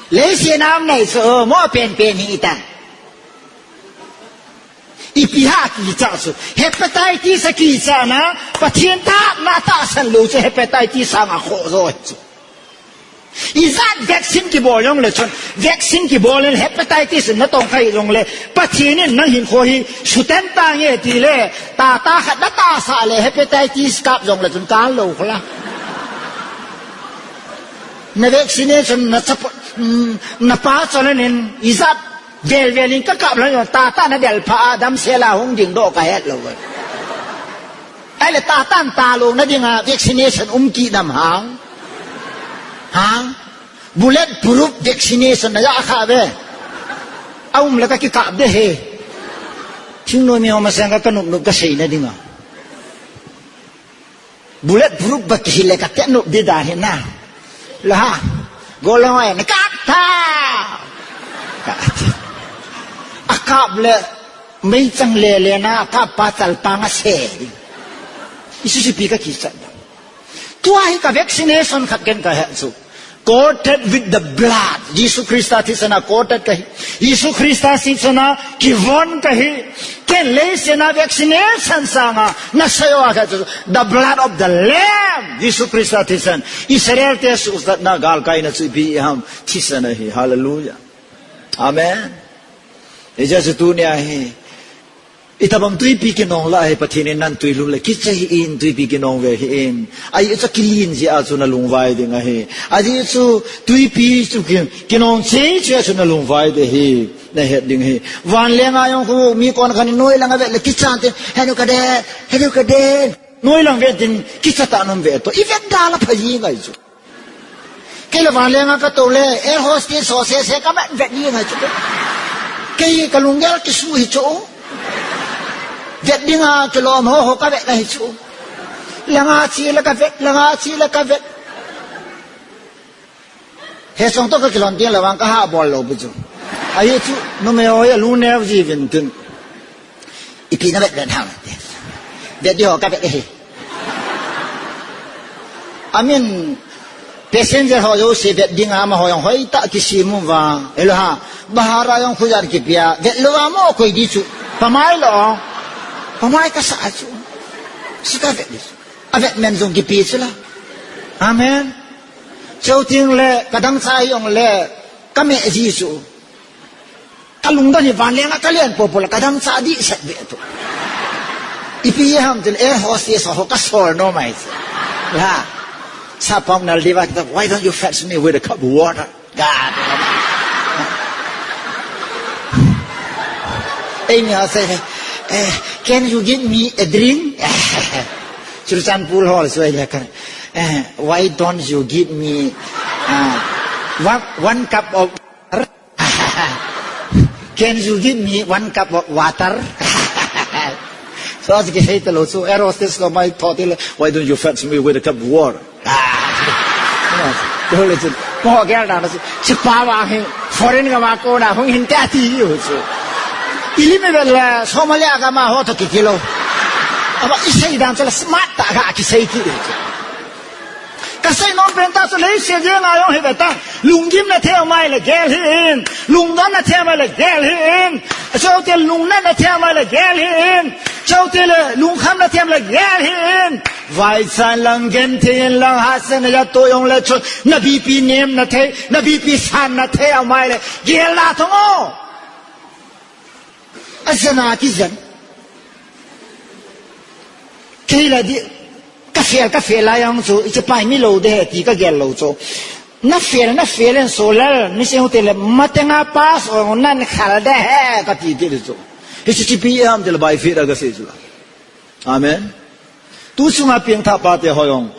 Leiset a um nei chu, mo penpen hi ta. Ipi ham kicha chu. Hepatitis a kicha na, Pathen thahatna tahsan lou chu, hepatitis a nga kho jo chu. Ijat vaccine kibol jong le chun, vaccine kibol in hepatitis in na tong kha hih jong le, Pathen in nang hinkho hi suten tange tile, tata khat na tahsa le hepatitis kap jong le chun kal lou kho la. Na vaccination na chapa, mm, na pa chon in ijat velvel in ka kap lou jong, tata na del pha a damsel a hung dingdoh ka het lou. Ahile tatan talouna dinga vaccination um kit nam hang. Hang. Bullet proof vaccination na ja kha ve. Aum le ka kikap de he. Thingnoi mi ho masang ka, ka nop nop ka seina dinga. Bullet proof ba kihi le ka te nop di dan hi na. La ha. Go le hoi, na kap ta. Akap le. Meichang lele na ka pa chalpang ase. Isu sipi ka kichat. Tua hi ka vaccination khat ken ka he chu. Coated with the blood. Jesu Christa thisana coated kahi. Jesu Christa thisana kivon kahi. Ken leisena vaccination sanga na sayo a ka chu. The blood of the Lamb. Jesu Christa thisan. Israel te suhsatna galkaina chu ipi ham thisana hi. Hallelujah. Amen. Ija chu tunia hi. Itabang tuipi kinong la hi Pathen in nan tuilum le kicha hih in tuipi kinong ve hih in. Ahi chu kilin jia chu na lungvai ding ahi. Ahi chu tuipi chu ki-, kinong chei chu chu na lungvai ding hi. Na het ding hi. Vanlenga jong khu mi kon khan noi langa vet le kichan te. Henu ka de, henu ka de. Noi lang vet ding kicha ta nom ve to. I vet da la pha ji ngai chu. Kei le vanlenga ka to le, air hostess ho sese ka vet vet ni ngai chu. Kei ka lunggel kisu hi chu. Vet dinga kilom ho ho ka vet na hi chu. Langa chi le ka vet, langa chi le ka vet. He song to ka kilon ding le vang ka ha bol lou bu chu. Ahi chu, numei ho ya lungneo ji vin tin. Ipi na vet vet hang. Vet di ho ka vet hi. Amin, passenger ho jouse vet dinga amaho jong hoitah kisim uva. Elo ha, bahar a jong khujar kipia. Vet lou a mo koi di chu. Pamai lo. Pamai ka sa chu. Sika vet di chu. A vet men jong kipi chu la. Amen. Cheu ting le, ka dangcha jong le, ka me ji chu. Ka lungdon hi vanlenga ka len popo le ka dangcha di set ve tu. Ipi ham tin air hostess ho ka sol nom ai. La. Sa pam nal diva kita, "Why don't you fetch me with a cup of water?" God. Ei, mi ha se, eh, "Can you give me a drink?" Churachandpur ho so le kan. Eh, "Why don't you give me, uh, one, one cup of water?" "Can you give me one cup of water?" So, as kisei ta lo, so, air hostess lo mai tho ti le, "Why don't you fetch me with a cup of water?" Ko le chu, ko gel na chu, si pa wa hi, foreign ga ma ko na, hung hin ta ti yu chu. Ili me bel, Somalia ga ma ho to ki kilo. Aba, isei dan chu la smart ta ga kisei ki chu. Ka seinom pen ta chu leiset jenga jong hi ve ta. Lunggim na thei mai le gel hih in. Lungdon na thei mai le gel hih in. Cheu te lungna na thei mai le gel hih in. Cheu te le lungkham na thei mai le gel hih in. Vaicha in lang genthei in lang hahsatna ja to jong le chu. Na B P nem na thei, na B P san na thei mai le gel la thong o. Ajana kijan. Kei la di, ka fail, ka fail lai ang chu, ichi pai mi lo de he ti ka gel lo chu. Na fail, na fail en so lal, mi se hu te le, ma te nga pass o nan khal de he, ka ti ti chu. Hichi chi pi am te le bai fail ka se chu la. Amen. Tu chunga piangthah pate ho jong.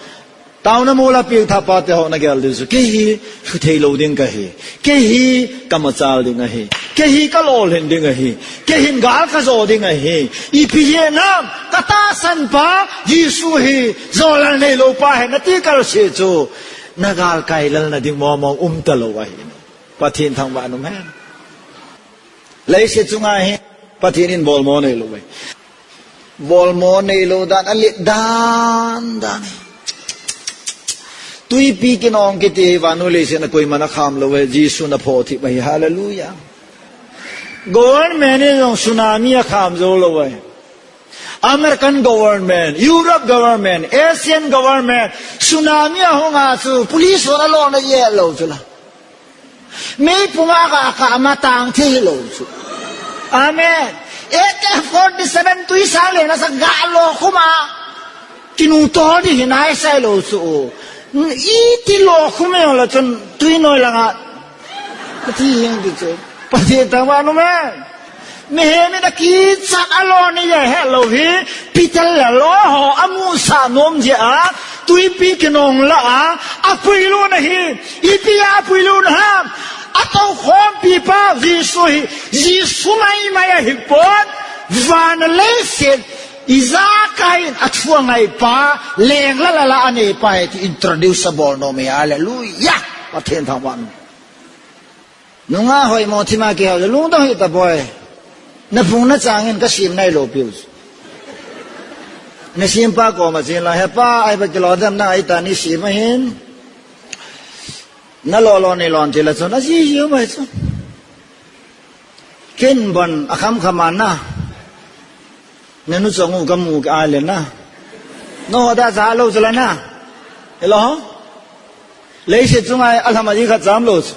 Taona mola piangthah pate ho na gel ding chu. Kei hi lhuthei lo ding ka hi. Kei hi ka machal ding ahi. Kei hi ka lolhin ding ahi. Kei hin gal ka jo ding ahi. Ipi hi nam ka tahsan pa Jesu hi jolal nei lo pa hi na ti kal se chu. Na galkai lal na ding mo mo um ta lo ahi. Pathen thangvah in um hen. Leiset chunga hi Pathen in bolmo nei lo ve. Bolmo nei lo dan, a let dan dan. Tuipi kinong kiti hi vannoi leiset a koiman akham lo ve, Jesu na pho thi mai, hallelujah. Government in jong tsunami akham jou lo ve. American government, Europe government, Asian government, tsunami ahung a chu, police hon alona ye lo chu la. Meipum a ka, ka ama tang thei lo chu. Amen. A K forty-seven tui sang le na sa ga lo khuma. Kinu to di hinai sai lo chu. Iti lo khum e la chun tui noi langa. Ti hing di chu. Pathen thangvah in um hen. Mihem in akichat a lo ni jeh he lo hi, Peter le lo ho amusah nom jeh a, tuipi kinong la a, apui lun ahi, ipi a apui lun ham, atoukhompi pa Jesu hi, Jesu maimai ahi pon, van leiset, ijakai in athu angai pa, leng la la la anei pa hi ti introduce abol nom e, hallelujah, Pathen thangvah in. Nunga hoimo thima kihou, lungdong hih tapoi. Na phung na chang in ka sim nai lo piu. Na sim pa ko ma chin la, he pa, ai ba kilo dam na ai ta ni sim hin. Na lo lo ni lon ti la chun, a ji ji mai chun. Kin bon a kham kham na. Na nu chong u ka mu ka le na. No da za lo chu la na. Hello? Leiset chunga a lhama ji khat cham lo chu.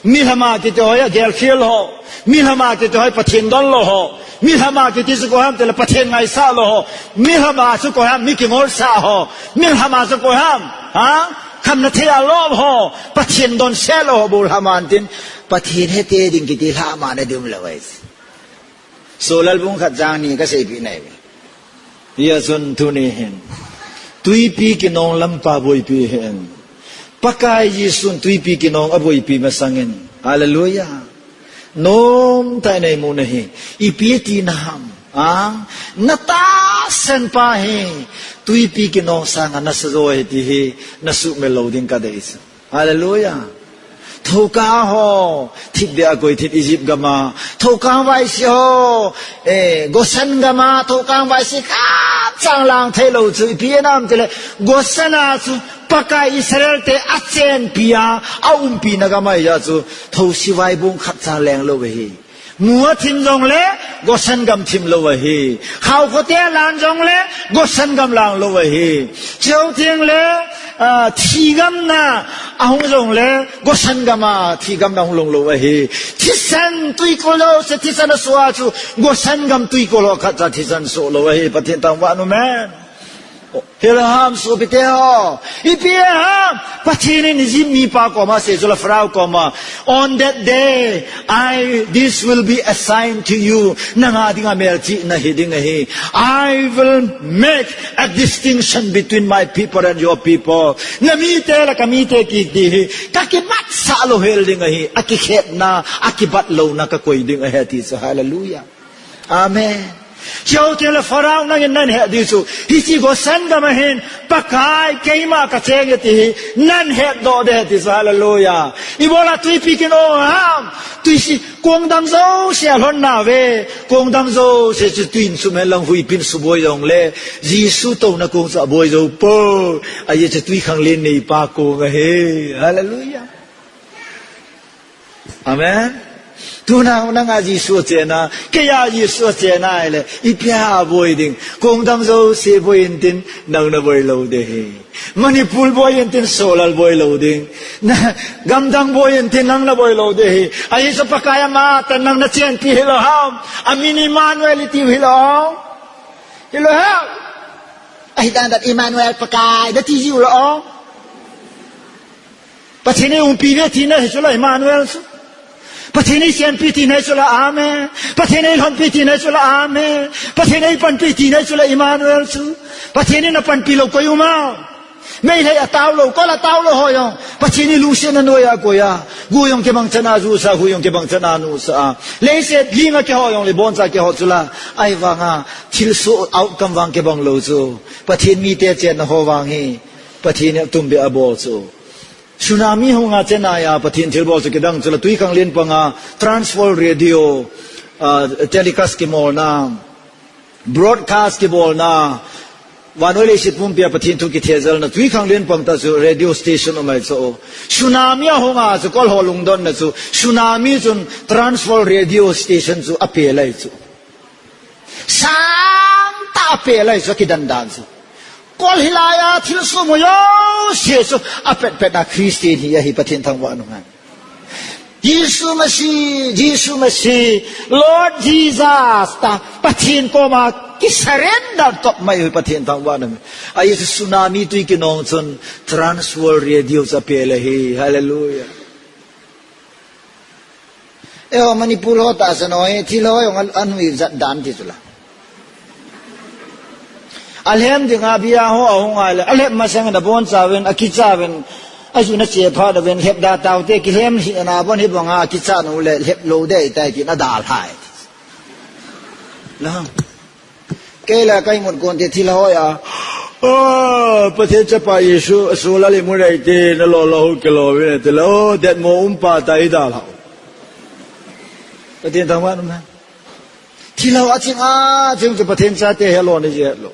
Mi lhama kiti hoi a gel khel ho. Mi lhama kiti hoi Pathen don lo ho. Mi lhama kiti chu ko ham tele Pathen ngaisa lo ho. Mi lhama chu ko ham mi kingol sa ho. Mi lhama chu ko ham. Ha? Kham na thei a lo ho. Pathen don se lo ho bu lhama an tin. Pathen he te ding kiti lhama na dum lo ai. Solal bung khat chang ni ka seipi nai ve. Hia chun tuni hin. Tuipi kinong lampa boipi hin. Pakai Jesun tuipi kinong a boipi masangin. Hallelujah. Nom tai nei mu na hi. Ipi ti na ham. A, na ta sen pa hi. Tuipi kinong sanga na sa zo hi ti hi. Na su me lo ding ka dei sa. Hallelujah. Thoka ho, thip dia koi thip Egypt gama. Thoka vaisi ho, eh, Goshen gama, thoka vaisi khat chang lang thei lo chu, ipi nam tile, Goshen a chu, Pakai Israel te a chen pia, a umpi na gama ya chu, thosi vai bung khat chang leng lo hi. Mu a thim jong le, Goshen gam thim lo ahi. Khao khote a lan jong le, Goshen gam lang lo ahi. Cheu thing le, ah, thi gam na, a hung jong le, Goshen gam a, thi gam na hung long lo ahi. Thisan tui ko lo, se thisan a sua chu, Goshen gam tui ko lo khat cha thisan so lo ahi. Pathen tang va nu men. Hilham sopite ho. Ipi ham. Pathen in Egypt mipa koma sei chu la Pharaoh koma. On that day, I, this will be a sign to you. Nanga dinga melchihna hi ding ahi. I will make a distinction between my people and your people. Na mite la ka mite kiti hi. Ka kibat sa lo hel ding ahi. A kikhetna, a kibat lo na ka koi ding ahi ti chu. Hallelujah. Amen. Cheu thing le Pharaoh nangin nan he di chu. Hichi Goshen gam a hin Pakai keima ka cheng e ti hi. Nan he do de ti chu. Hallelujah. Ibola tuipi kinong ham. Tuisi kong dang jouse a lhon na ve. Kong dang jouse chu tuin sum hen lang huipin suboi jong le. Jesu touna kong chu aboi jou po. Ahi chu tui khanglen nei pa kong ahi. Hallelujah. Amen. Tuna nanga Jesu chena, keia Jesu chena ile, ipia boi ding, kong dang jouse boi intin, nang na boi lo de hi. Manipur boi intin, Solal boi lo ding. Na, gamdang boi intin, nang na boi lo de hi. Ahi chu Pakai ama, tan nang na chenpi hi lo ham. Amin Emmanuel iti hi lo ham. Hi lo ham. Ahi tan dat Emmanuel Pakai, dati ji u lo ham. Pathen ei umpi ve tina hi chu la Emmanuel chu. Pathen ei chenpi tina hi chu la amen. Pathen ei lhonpi tina hi chu la amen. Pathen ei panpi tina hi chu la Emmanuel chu. Pathen in a panpi lo koi um a. Meilhei a tao lo, kol a tao lo ho jong. Pathen in lungsetna noi a koi a. Gu jong kibang chan a ju sa, hu jong kibang chan a nu sa. Leiset ling a kiho jong le bon cha kiho chu la. Ahivang a, thilsoh outcome vang kibang lo chu. Pathen mite chenna ho vang hi. Pathen in tumbe a bol chu. Tsunami hung a chena a Pathen thilbol chu kidang chu la tui khanglen panga Trans World Radio, ah, telecast kimolna, broadcast kibolna, vannoi leiset pumpia Pathen thu kithejalna tui khanglen pang ta chu radio station umai chu. Tsunami a hung a chu kol ho lungdonna chu tsunami chun Trans World Radio station chu apelai chu. Sangtah a pelai chu kidan dan chu. Kol hilai a thilsoh mo jouse chu apet pet a Christian hi ahi Pathen thangvah nu ngai. Jesu Masi, Jesu Masi, Lord Jesus ta Pathen koma kisurrender top mai hi Pathen thangvah nu. Ahi chu tsunami tui kinong chun Trans World Radio chu apelai hi. Hallelujah. Eiho Manipur ho tahsan ho hi, thil ho jong a, anui jat dan ti chu la. Alhem dinga bia ho ahung a le, alhem masang in abon chauvin, akichauvin, ajuna che phat uvin, lhep da taute, kilhem hi na bon hi banga, akicha nu le, lhep lo dei tai tin adalhai. La. Kei la ka imut kon te thil hoi a. Oh, Pathen chapa Jesu, asu la le mu rei te, na lo lo hu ke lo ve te lo, oh, det mo um pa ta i da la. Pathen thangvah nu ma. Thilha aching aching chu Pathen chate hi lona jeh lou.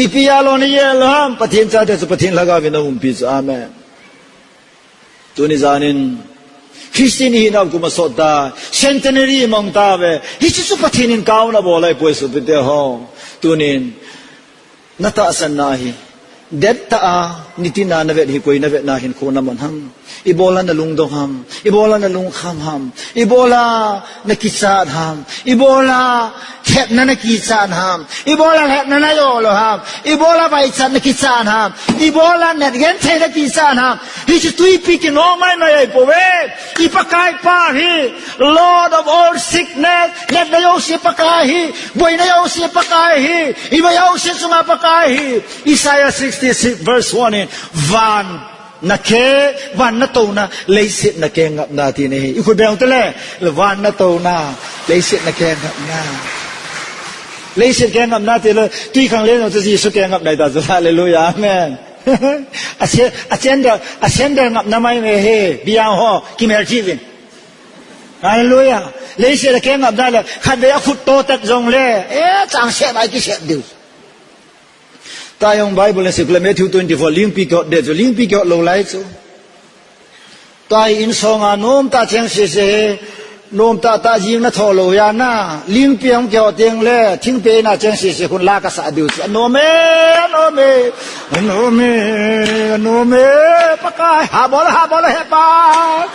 Ipi a lona jeh lou ham, Pathen chate chu Pathen Lhagao vin aumpi chu. Amen. Tuni janin Christian ihinau kum asot ta, centenary imang tauve. Hichu chu Pathen in kauna bol ahipoi sopite ho. Tunin natahsanna hi, dettah a, nitina navet hi koi navetna hinkho naman ham. Ibola nalungdong ham. Ibola nalungkham ham. Ibola nakichat ham. Ibola lhepna nakichan ham. Ibola lhepna najou lou ham. Ibola vaichat nakichan ham. Ibola natgenthei nakichan ham. Hichu twipi kinom maimai ahipouve. I Pakai pa hi, Lord of all sickness, natna jouse Pakai hi, boina jouse Pakai hi, iboina jouse chunga Pakai hi. Isaiah sixty-six verse one in, van nakeng, van natouna, leiset nakeng ngapna tina ahi. I khut beng u tele, van natouna, leiset nakeng ngapna. Leiset keng ngapna tile, twikhanglen jong chu Jesu keng ngapna ahi ta chu. Hallelujah, amen. A se-, a sandal, a sandal ngapna maimai ahi, biang ho, kimel jiuvin. Hallelujah. Leiset a keng ngapna le, khatvei akhut toh tat jongle, eh, chang sep a ikisep diu. Tua jong Bible in secular Matthew twenty-four, lingpi kihot ding chu, lingpi kihot lou lai chu. Tua hi insung a nomtah cheng sese hi, nomtah tah jing natho lou jeh a, lingpi ahung kihot teng le, thingpi a cheng sese khun la kasah diu chu. Anom e, anom e, anom e, anom e, Pakai, habol, habol, he pa,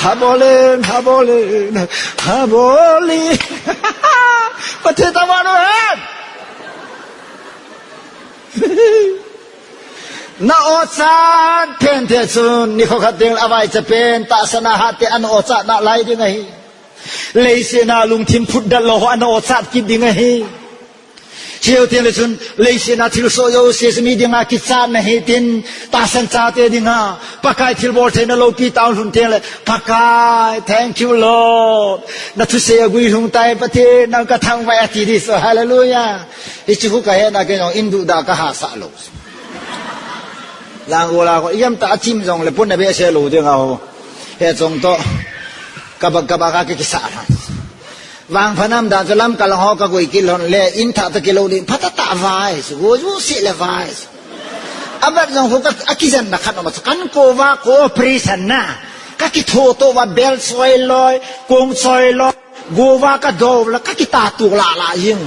habol in, habol in, habol in. Pathen thangvah in. Na ochat pen te chun, nikho khat ding avaicha pen, tahsan a hat te ana ochat nalai ding ahi. Leiset a lungthim phutdet lou ho ana ochat kit ding ahi. Chuteng le chun, leiset a thilsoh jouse mi dinga kichatna ahi tin, tahsan chate dinga, Pakai thilbol theina loupi tah lhun teng le, Pakai, thank you Lord. Na thusei a guilhung tai Pathen, nang kathangvah e ati ding chu, hallelujah. Hichu khu kahet na kei jong in duhdah kahahsah lou. Lang gola ko, ijemtia chim jongle pun na behseh lou ding ahi. Hiche chong toh. Kabah, kabah ka ki, kisah lhon. Vangpha nam dan chu lamkai lang ho kagoi kit lhon le, in thah toh kilou ding, phatah tah vai, chu go ju sih le vai. Abat jong khu ka, akijen na khat nom a chu, kan ko va ko operation na. Kakitho to va bel choi loi, kong choi loi. Go va kadou la, kakita tuk la la jing.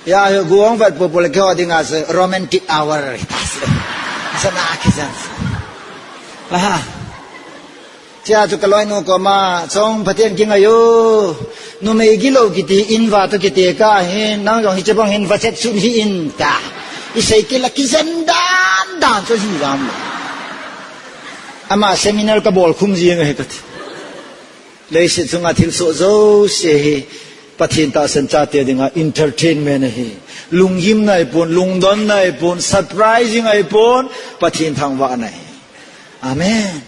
Ya, go hung vet popo le keiho dinga chu romantic hour. Sana kisan. Aha. Chea chu kaloinu koma, Chong, Pathen kingai o. Numei gilou kiti in va toh kitekah hin, nang jong hiche bang hin va chet sun hih in ta. Isei kit la kijen dan dan chu hi jam. Ama seminar kabol khum jing ahi kati. Leiset chunga thilsoh jouse hi Pathen tahsan chate dinga entertainment ahi. Lunggimna ahipon, lungdonna ahipon, surprising ahipon, Pathen thangvahna ahi. Amen.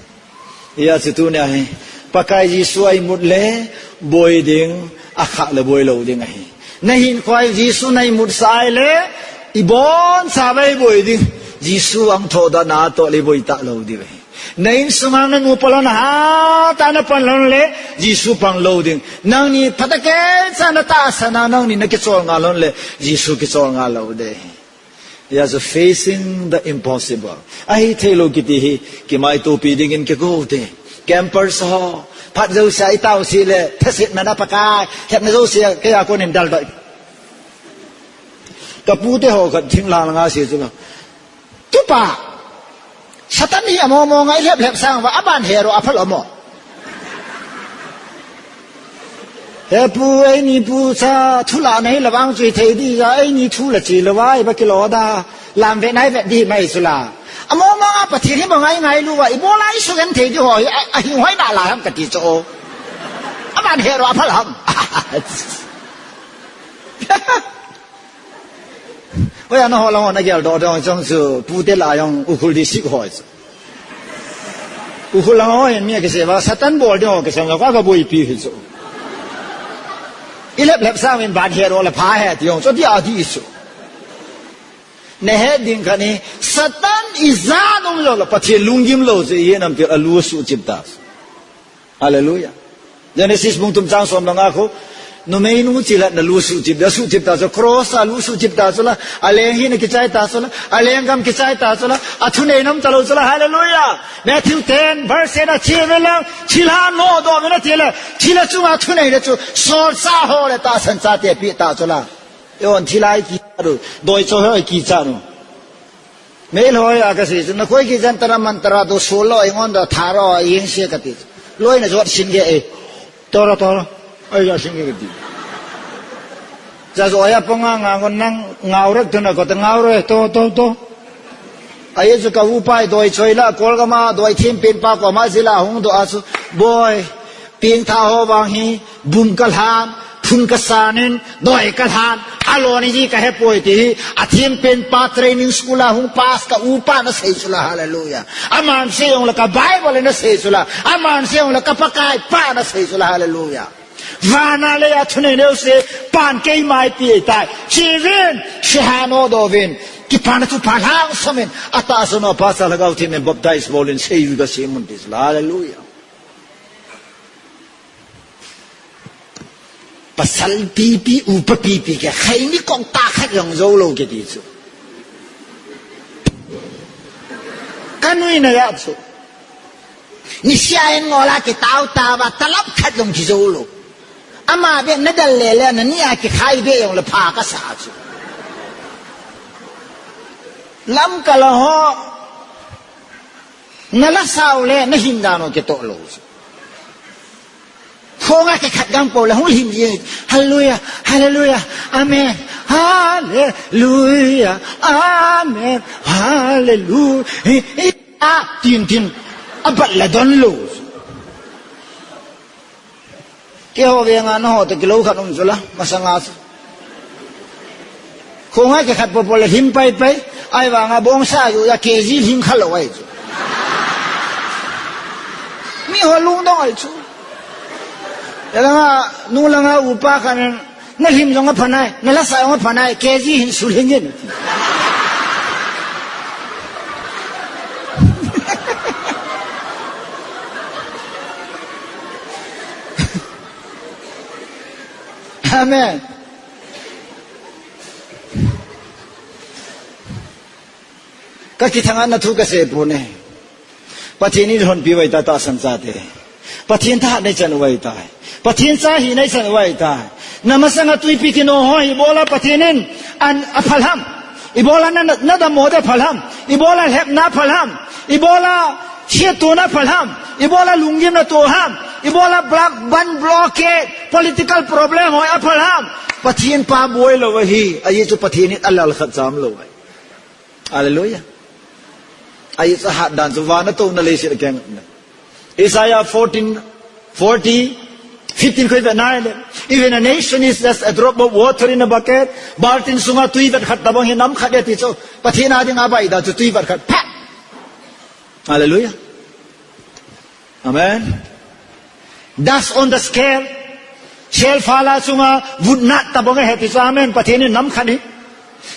Hijeh chun tunia hi Pakai Jesu a imut le boi ding, akhah le boi lou ding ahi. Nahinkhoa Jesu na imutsah le, ibonchauva iboi ding. Jesu ahung thohdoh natoh le iboi talou diu ahi. Na insunga na nupa lhon a hatah a na pan lhon le, Jesu pang lou ding. Nangni phatah keicha na tahsan a, nangni na kichol ngal lhon le, Jesu kichol ngal lou ding. Hijeh chun facing the impossible. Ahithei lou kiti hi, kimaitopi dingin kigo u hite. Campers ho, phat jousea itao sih le, thasetna na Pakai, lhepna jousea, keija konin daldoh. Kapute ho khat thinglang langa sei chu la. Tupa, Satan hi among mong a ilhep lhep sang uva, aban hero aphal um o. He pu, eini pu cha thu la nahi la vang chu ithei ding a, eini thu la chi lou va, iba kilo da, lam ve nai ve ding mai chu la. Among mong a Pathen hi bang a ingailu uva, ibola isugenthei ding ho hi, a, ahinghoi nalai ham kati chu. Aban hero aphal ham. Hoiya nangho lang ho nagel doh dong chong chu, pute la jong Ukhrul district ho chu. Ukhrul lang ho hin mi akisei uva, Satan bol ding ho kisei uva, ka, kaboipi hi chu. Ilhep lhep sang uvin ban hero la pha he ti jong chu, ti a ti chu. Nahet ding khat hi, Satan ijat um lou la, Pathen lunggim lou chu, ihet nam ti a lu suh chim ta. Hallelujah. Genesis bung thum chang som le nga khu, Numei nu chilhat na lu suhchip, da suhchip ta chu, cross a lu suhchip ta chu la, a leng hi na kichai ta chu la, a lenggam kichai ta chu la, a thunei nam ta lou chu la, hallelujah. Matthew ten, verse eight a chi ve lang, thilha nodoh ve na ti le, thilha chunga thunei le chu, solchah ho le tahsan chate pi ta chu la. Eihon thilha i kicha du, doichoi ho i kicha nu. Meilhoi a kasei chu, na koi kijan tara man tara tu sul lo, ingon da tharo, ing se kati. Loi na jot sin ge e. Toro, toro. Ai, ja sin ge kati. Ja jo ya ponga nga ngon nang ngau rek tu na ko ta ngau re, to, to, to. Ai chu ka upa i doichoi la, Kolgam a doi thim pin pa ko ma jila hung do a chu. Boy, Pengtha ho vang hi, bum kalhan, phun kasanin, doi kalhan, alon hi kahepoi ti hi, a thim pen pa training school a hung pass ka upa na sei chu la, hallelujah. Aman sei ong la ka Bible na sei chu la, aman sei ong la ka Pakai pa na sei chu la, hallelujah. Vana le a thunei neu se, pan kei mai pi tai. Chivin, siha nodoh vin, kipana chu pa lang samin, ata sono pa sa lagau thimin baptize bolin sei yu ka simun ti chu la, hallelujah. Pasal pipi, upa pipi ke, khaini kong ta khat jong jou lou kiti chu. Ka nui na ya chu. Ni sia en ngola ke tau ta ba talap khat jong ki jou lou. Ama be na dal le le na ni a ki khai be jong le pha ka sa chu. Lam ka la ho. Na la sau le, na him dan u kitoh lou. Khonga kikhat gam po le, hung him ji. Hallelujah, hallelujah, amen, hallelujah, amen, hallelujah. Tin, tin, a bat la don lou. Keiho venga naho toh kilou khat um chu la, masanga chu. Khonga kikhat popo le him pai pai, ahivanga bongsa ju ya K G him kha lou ahi chu. Miho lungdong ahi chu. Elanga, nung langa upa khat in, na him jong apha nai, na lasa jong apha nai, K G hin sul hin jin. Amen. Ka kithang a na thu ka sei pon e. Pathen in lhonpi uva ahi tai tahsan chate. Pathen thahat nei chan uva ahi tai. Pathen cha hi nei chan uva ahi tai. Na masanga twipi kino ho hi ibola Pathen in an aphalham. Ibola na, na, na damo de phalham. Ibola lhepna phalham. Ibola siatona phalham. Ibola lunggimna to ham. Ibola bla-, ban blockade, political problem ho aphalham. Pathen pa boi lou ahi. Ahi chu Pathen in alal khat cham lou ahi. Hallelujah. Ahi chu ahat dan chu vana touna leiset a keng. Isaiah fourteen, forty, fifteen koi ve nai le. Even a nation is just a drop of water in a bucket. Baltin sunga tui vet khat tabang hi nam khat e ti chu. Pathen a dinga bai da chu tui vet khat. Pha! Hallelujah. Amen. Dust on the scale. Sel phala chunga vutna tabang ahi ti chu, amen. Pathen in nam khat hi.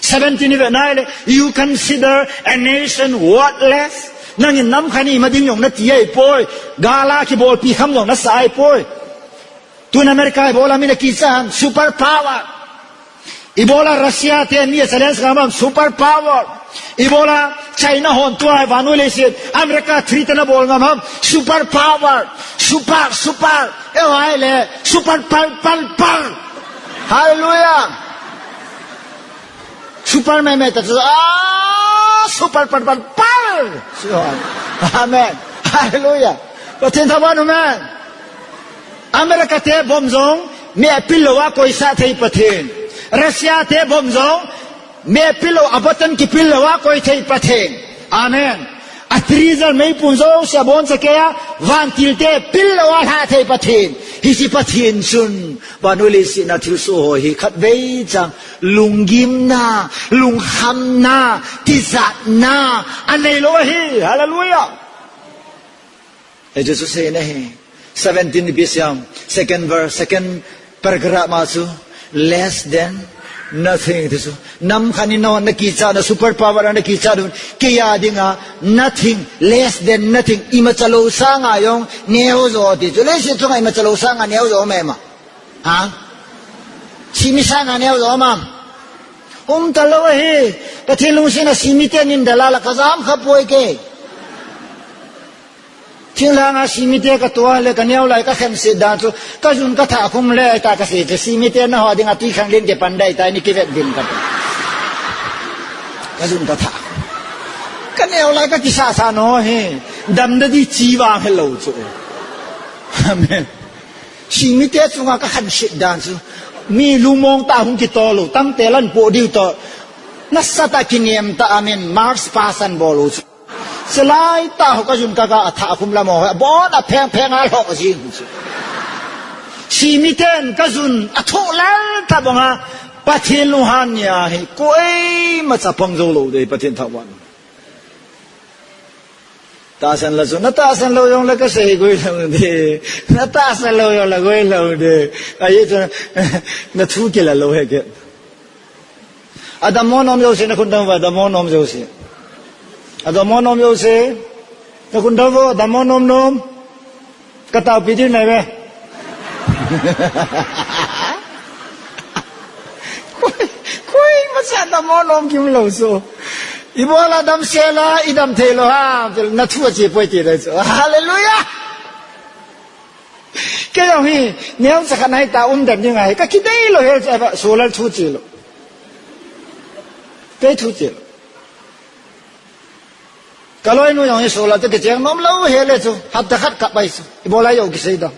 Seventeen ni ve nai le, you consider a nation worthless. Nangin nam khat hi ima ding jong nati ahipoi. Gala kibolpi kham jong nasa ahipoi. Tun America ibola mi na kicha ham, super power. Ibola Russia te mi a challenge ngam ham, super power. Ibola China hon tua vannoi leiset, America three te na bol ngam ham, super power. Super, super. Eihon le, super pal, pal, pal. Hallelujah. Super mai mai ta chu, ah, super pal, pal, pal. Amen. Hallelujah. Pathen thaban, amen. America te bomb jong, mi a pil lou a koisa thei Pathen. Russia te bomb jong, mi a pil lou a button kipil lou a koi thei Pathen. Amen. A treasure meipum jouse a boncha kei a, vantil te pil lou a lha thei Pathen. Hiche Pathen chun, vannoi leiset a thilsoh ho hi khatvei chang, lunggimna, lungkhamna, tijatna, anei lou ahi. Hallelujah. Hiche chu seina ahi. Seventeen ni pi siam, second verse, second paragraph ma chu, less than nothing ti chu. Nam khat in na, na kicha na super power na kicha dun. Kei a dinga nothing, less than nothing. Imacha lou sanga jong neo jo ti chu. Leiset chunga imacha lou sanga neo jo mai ma. Ha? Simi sanga neo jo ma. Um talou ahi. Pathen lungsetna simiten in dalala kajam kha poi ke. Thinglhanga simite katoh le kaneo lai kakhenset dan chu. Kajun kathah khum le ta kasei te simite naho dinga twikhanglen kipan dai ta ni kivet din ka. Kajun kathah. Kaneo lai kakisasa no hi. Damna di chi vang helou chu. Amen. Simite chunga kakhenset dan chu. Mi lungmong ta hung kitol u. Tangte lan po diu to. Nasatah kinem ta amen. March pasan bol u chu. Silai ta ho kajun kaka athah khum lam ho. Bon apheng pheng a lhoh jing chu. Simiten kajun athoh lal ta banga. Pathen lunghan nia hi. Koima chapang jou lou de Pathen thangvah. Tahsan la chu, na tahsan lou jong la kasei goi lou de. Na tahsan lou jong la goi lou de. Ahi chu, na thu kila lou he ke. Adammo nom jouse, na khun dam uva, adammo nom jouse. Adammo nom jouse, na khun dam uva, adammo nom nom. Kataopi diu nai ve. Koi, koima cha adammo nom kim lou so. Ibola damsel a, idam thei lou ham, na thu ache poi ti dai so. Hallelujah! Kei jong hi, neocha khat nai ta um dan ding ahi. Kakidei lou he, chu ava, solar thu che lou. Kei thu che lou. Kaloinu jong hi solar te kicheng nom lou he le chu. Hapta khat kap pai chu. Ibola jou kisei dam.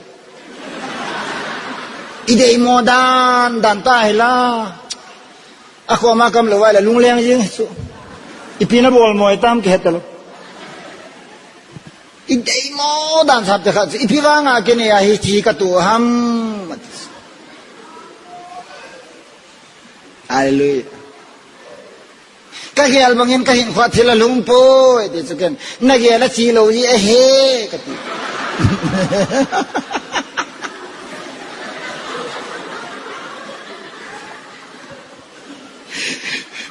Ideimo dan, dan ta hi la. Akhoma kam lou vai la lungleng jing chu. Ipi nabol moi tam kihet talou. Ideimo dan sap te khat chu. Ipi vanga kei nei a hiche katoh ham. Hallelujah. Kagel bangin kahinkhoa thil alhung poi, ti chu ken. Nagel a chi lou ji ahi, kati.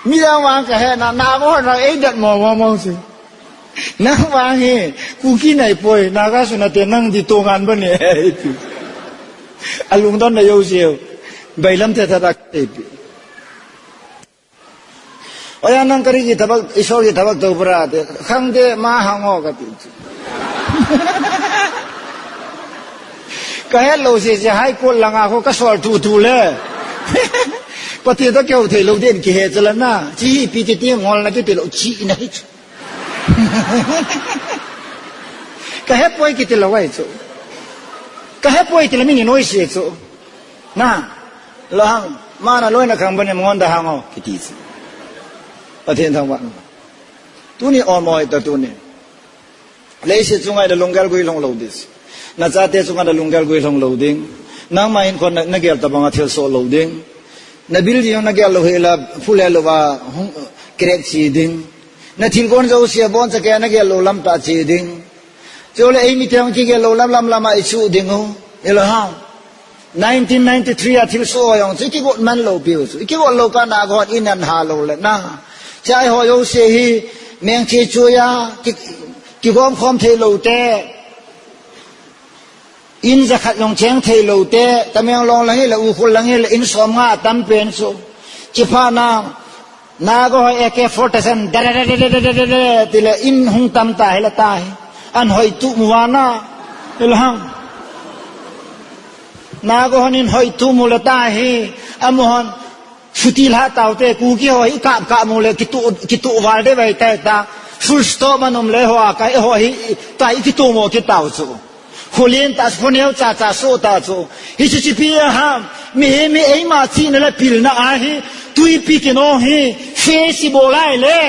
Midang vang kahe na, na mo na, ei dat mo mo mo si. Nang vang hi, Kuki nai poi, Naga suna te nang di to ngan ba ne, ti. Alungdon na jouse. Bailam te ta ta te pi. Oya nang kari ki thabak, Isor ki thabak tou pura te. Khang te ma hang o kati. Kahet lou se se High Court langa kho kasol tu tu le. Pathen toh kihou thei lou den kihe chala na. Chi hi pi ti ti ngol na kiti lou chi na hi chu. Kahe poi kiti lou ai chu. Kahe poi ti le mi ni noi se chu. Na, lohang, mana loina khang bani monda hang o, kiti si. Pathen thangvah. Tuni o moi ta tuni. Leiset chunga ina lunggel gui lhung lou dis. Na chate chunga na lunggel gui lhung lou ding. Nangma hin kon na, nagel tabanga thil soh lou ding. Na building nagel lou hila, phule lou va, hung, crack chi ding. Na thil kon jouse a boncha kei nagel lou lam ta chi ding. Chule eimi te jong kigel lou lam lam lama ichu ding u. Ilo ham. Nineteen ninety-three a thilsoh ho jong chu ikigot man lou piu chu. Ikigot lou kana gon in an ha lou le na. Chai ho jouse hi mengche chuya ki, kigom khom thei lou te. In jakhat jong cheng thei lou te. Tamenglong lang hi le Ukhrul lang hi le in som nga tam pen chu. Chipha na. Naga ho A K forty-seven, dere, tile in hung tam ta hi la ta hi. An hoi tu mu vana. Ilhang. Naga hon in hoi tu mu la ta hi. Amu hon. Suti la tau te Kuki ho hi kap kap mu le kitu, kitu val de vai ta ta. Full stop man um le ho a kai ho hi. Ta hi kitu mo kitau chu. Kholin ta, khoneo cha cha so ta chu. Hiche chu ipi ham. Mi hi mi eima chihna le pilna ahi. Tuipi kinong hi. Festival ai le.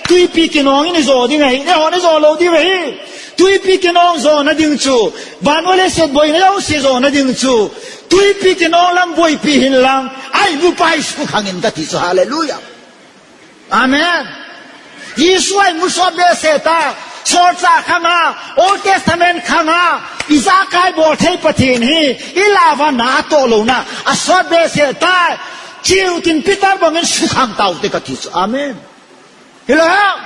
Tuipi kinong in ijo ding ahi. Neiho neijo lou diu ahi. Tuipi kinong jona ding chu. Vannoi leiset boina jouse jona ding chu. Tuipi kinong lam boipi hin lang. Ai, lupai sukhang in kati chu. Hallelujah. Amen. Jesu a imu sot behseh ta, solchah khanga, Old Testament khanga, ijakai bol thei Pathen hi, ilava natoh louna, asot behseh ta, chiu tin Peter bangin sukhang taute kati chu. Amen. Hilou ham.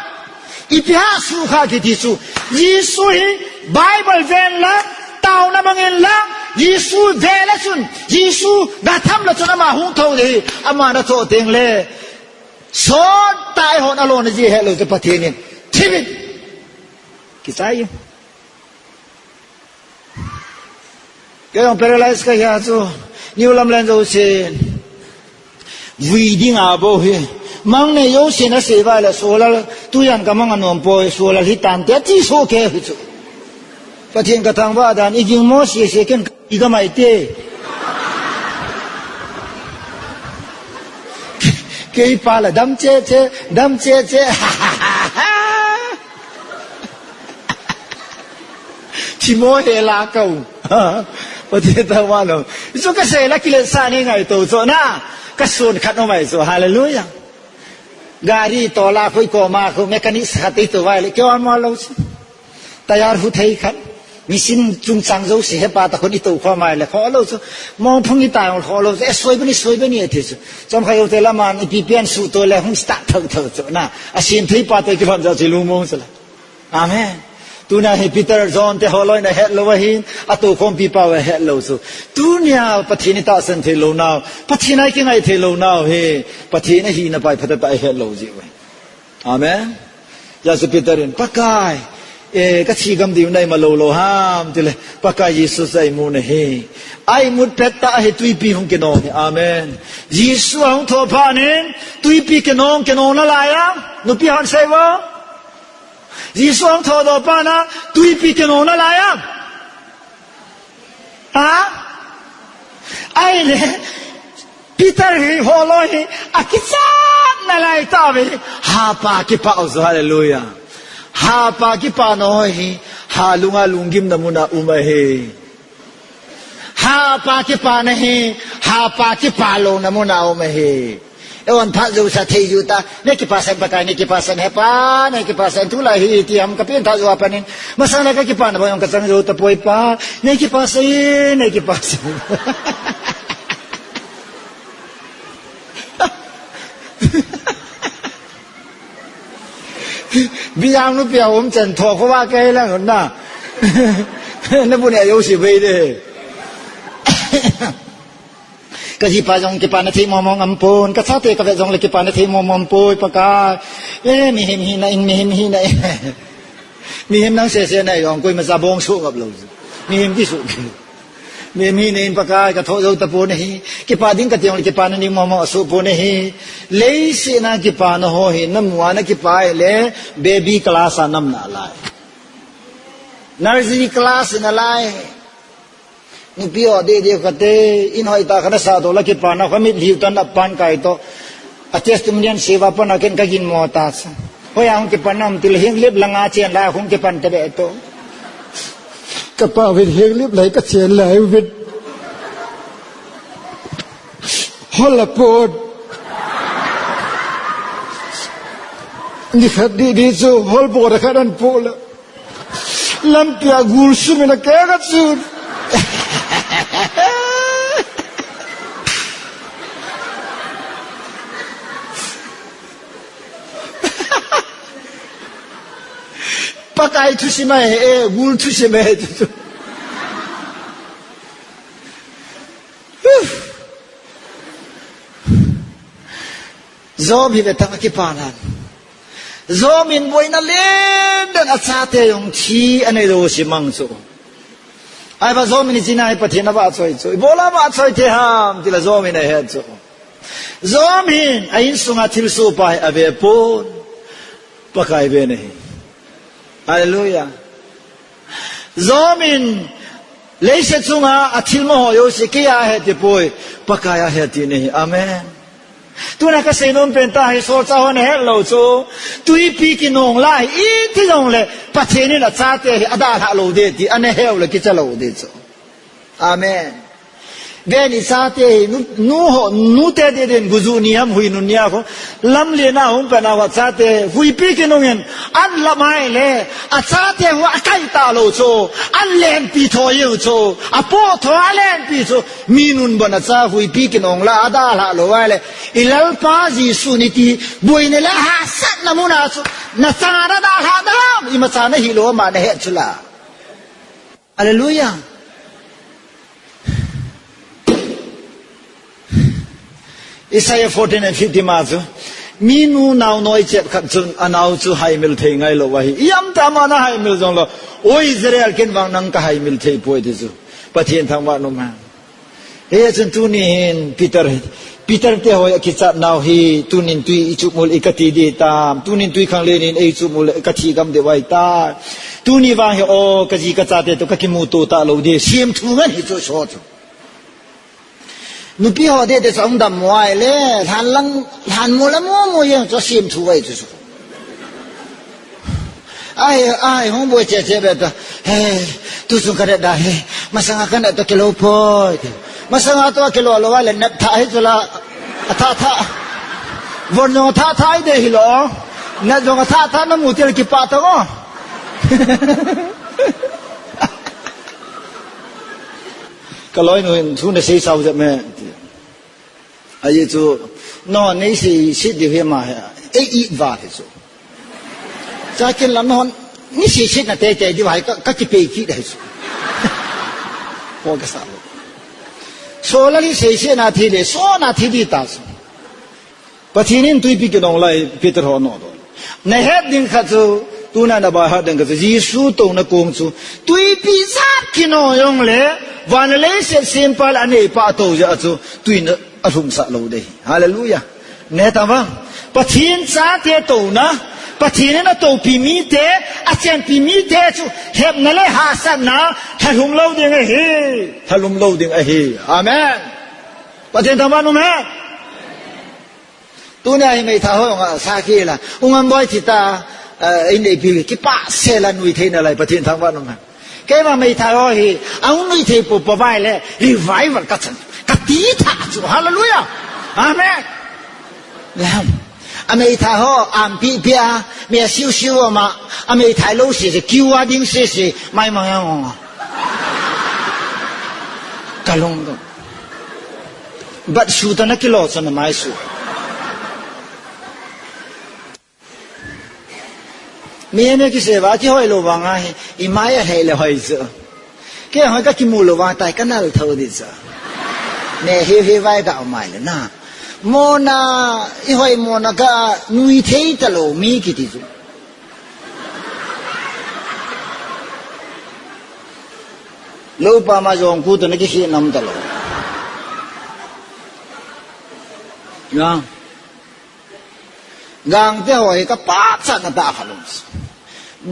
Ipi ham sukha kiti chu. Jesu hi, Bible ven lang, taona mangin lang, Jesu ve le chun, Jesu ga tham le chun ama hung thou ding hi, ama na thou teng le. Sot tai hon alona ji helou chu Pathen in. Thivin. Kichai. Kei jong paralyze kahi a chu, New Lamlen jousen. Vui ding a bou hi. Mang nei jousen asei uva le, Solal, tujan ka mang anom poi, Solal hi tante, ati soh kei hi chu. Pathen ka thangvah dan, i ging mo sese ken ka i ka mai te. Kei pa la dam che che, dam che che. Thimo he la kau. Pathen thangvah lou. Chu ka sei la kile sa ni ngai to chu na. Ka sun khat no mai chu. Hallelujah. Gari tola khoi koma khu mechanic khat i to vai le. Keu mo lou chu. Tayar hu thei khat. Machine chungchang jouse hepa ta khun i to kho mai le. Kho lou chu. Mong phung i ta kho lou chu. E soi bani, soi bani e thi chu. Chom kha yo te la man i pi pian su to le hung start thou thou chu na. A sin thei pa to ki lhon ja chi lu mong chu la. Amen. Tuna hi Peter, John te holoi na het lou ahin, a to khompi pa ve het lou chu. Tunia Pathen i tahsan thei lou nau, Pathen a i kingai thei lou nau hi, Pathen a hina pai phatah a i het lou ji uve. Amen. Jesu Peter in, Pakai, e, ka thi gam diu nai ma lou lou ham, tile, Pakai Jesu sa i mu na hi. A i mut pet ta a hi tuipi hung kinong hi. Amen. Jesu a hung thou phat in, tuipi kinong, kinong na lai a, nupi han sei vo. Jesu hung thou doh phat na, tuipi kinong na lai a. Ha? Ahile, Peter hi holoi hi, a kichat na lai tauve. Hapa kipah u chu, hallelujah. Hapa kipah na ho hi, ha lunga lunggim na mun a um ahi. Hapa kipah na hi, hapa kipah lou na mun a um ahi. Eihon phat jou sa thei jou ta, nei kipah san Pakai, nei kipah san hepa, nei kipah san tulai hi ti ham ka pen tha jou a panin. Masang la ka kipah na bang jong ka chang jou ta poi pa, nei kipah san, nei kipah san. Biyang nu pia um chen tho kho wa kai lang na. Na bu ne yo si bei de. Ka jipa jong kipana thei momo ngam pon, ka chate ka vet jong le kipana thei momo poi Pakai. Eh, mihem hina in, mihem hina in. Mihem nang sese na jong koima cha bong su ngap lou. Mihem kisu. Mihem hina in Pakai ka tho jou ta pon ahi. Kipa ding ka ti jong le kipana ding momo asu pon ahi. Leiset a kipana ho hi, na mu a na kipa le, baby class a nam na lai. Nursery class na lai. Nupi o de de kate, in hoi ta kana sa to la kipana, ka mit liu tan a pan kai to. A testimonial seva pana ken ka gin mo ta sa. Hoi a hung kipan nam til hing lip langa chen la hung kipan te be to. Ka pa vin hing lip lai ka chen lai vin. Hol a pot. Ni khat di di chu hol pot khat an po la. Lampi a gul sum in a keng a chun. Pakai thusim ahi e, gul thusim ahi chu. Job hi ve tang a kipa nan. Job in boina len den a chate jong thi a nei lou si mang chu. Ai ba Job in i china hi Pathen a va choi chu. I bola va choi te ham ti la Job in a het chu. Job in a insunga thilsoh pa hi a ve pon. Pakai ve na hi. Hallelujah. Job in leiset chunga a thil mo ho jouse kei a he ti poi, Pakai a he ti ni. Amen. Tuna ka seinom pen ta hi solchah hon a het lou chu. Tuipi kinong lai i ti jong le Pathen in a chate hi a dalha lou de ti, a na heu le kicha lou de chu. Amen. Ven i chate hi, nu, nu ho, nu te te den guju ni ham hui nun nia kho. Lam le na hung pa na wa chate, huipi kinung in, an lam ai le, a chate hu a kai ta lou chu, an len pi tho yeu chu, a po tho a len pi chu, mi nun bon a cha huipi kinung la a dalha lou ai le, i Lalpa Jesu ni ti, boina le hahsatna mun a chu, na cha na dalha dam, i ma cha na hi lou ma na he chu la. Hallelujah. Isaiah fourteen and fifty ma chu, minu nao noi chet khat chun anao chu haimil thei ngailou ahi. Iam tah ma nahaimil jonglou, O Israel, ken vang nang kahaimil thei poi ti chu. Pathen thangvah in um hen. Hichun tuni hin Peter, Peter te ho akichat nau hi, tunin tui ichupmul e kati ding tam, tunin tui khanglen in eichupmul e kati gam ding ahitai. Tuni vang hi, o, kaji kachate toh kakimuto talou ding, semthu ngen hi chu so chu. Nupi ho ding te chu ahung dammo ahile, lhan lang, lhan mo la mo mo jeng chu semthu ahi chu chu. Ahi, ahi, hung boi cheh cheh be ta. He, tu chung ka det da he. Masanga ka net toh kilou poi. Masanga toh kilou lou ahile net tha hi chu la. Atha tha. Von jong atha tha hi de hilou. Net jong atha tha namu til kipah tang o. Ka loinu hin thu nasei sao jep me. Ajeh chu, nangho nei seiset diu hi ama hi, ei it val hi chu. Chakin la nangho nei seiset na teitei diu hi ka, ka kipei kit ahi chu. Ko ka sa lo. So la ni seiset na thi le, so na thi di ta chu. Pathen in tuipi kinong lai Peter ho no do. Na het ding khat chu, tuna na baihat ding khat chu, Jesu touna kong chu, tuipi jat kinong jong le, van le leiset sempa le aneipa tou jeh a chu, tuin alhumsah lou ding ahi. Hallelujah. Na het am vang. Pathen chate touna, Pathen in atoupi mite, achenpi mite chu, hepna le hahsatna, lhalhum lou ding ahi. Lhalhum lou ding ahi. Amen. Pathen thangvah in um hen. Tunia hi meithai ho jong asakhi la. U Ngamboi thi ta, eh, in eipi kipah sela nui thei nalai Pathen thangvah in um hen. Keima meithai ho hi, ahung nui thei pou pou vai le, revival ka chan. Ka ti tha chu. Hallelujah. Amen. Lam. Ameithai ho, ampi pia, mi asiu siu ama, ameithai lou sese, kiu a ding sese, mai mang yang. Ka lungdong. Bat su ta na kilo sa na mai su. Mi ne kisei va kihoi lou vang ahi, i mai a hei le hoi chu. Kei hoi ka kimu lou vang tai ka nal tho di chu. Ne hi hi vai ka mai le na. Mona, i hoi mona ka nui thei talou mi kiti chu. Lou pa ma jong ku to na ki hi nam talou. Ya. Gangte ho hi ka pachat na ta kha lung.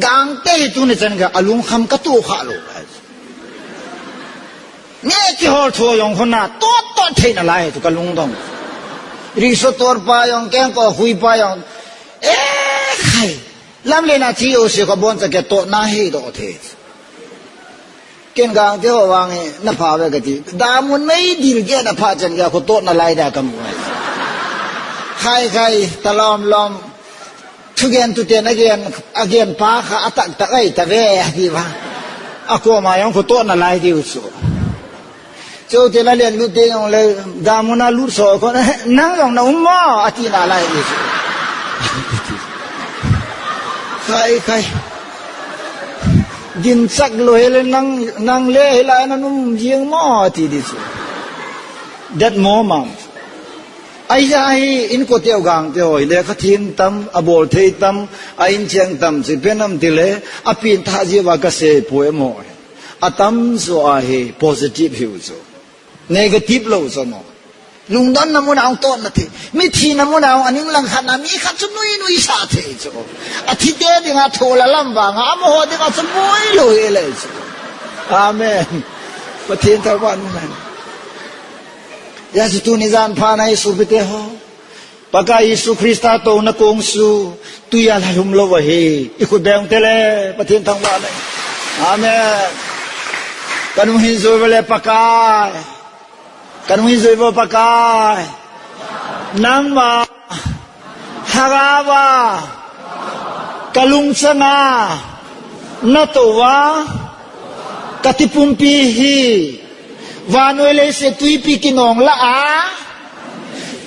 Gangte hi tuni chan ka alung kham ka tu kha lou. Ne kihol tho jong khona tot tot thei nalai tu ka lungdong. Riso tor pa jong keng ko hui pa jong. Eh, khai. Lam le na chi o se ko bon cha ke to na hei do the. Ken gangte ho vang e, na pha ve kati. Damun mei dil ke na pha chan ke ko to nalai da kam. Khai khai, ta lom lom. Thugen tu ten again, again pa kha atak tak ai ta ve, ati va. Ako ma jong ko to nalai diu chu. Cheu te la len lut te jong le, damun a lut so ko, nang jong na um mo, ati nalai di chu. Khai, khai. Din chak lou hile nang, nang le hila na um jing mo, ati di chu. That moment. Aija hi inko teu gangte ho, lekha them tam, abol thei tam, a in cheng tam, chi pen am tile, a pin tha ji va ka sei poi mo. Atam chu ahi positive hiu chu. Negative lou chu mo. Lungdon na mun a hung to na thei. Mi thi na mun a hung aning lang khat na mi khat chu nui nui sa thei chu. A thi te ding a tho la lam vang a, amaho ding a chu boi lou hi le chu. Amen. Pathen thangvah in um hen. Hijeh chun tuni jan pha na hi sopite ho. Pakai Jesu Christa touna kong chu, tui a lhalhum lou ahi. I khut beng te le, Pathen thangvah le. Amen. Ka nung hin jui vo le Pakai. Ka nung hin jui vo Pakai. Nangma. Lhagao va. Ka lungchang a. Na tou va. Ka tipumpi hi. Vannoi leiset tuipi kinong lah a.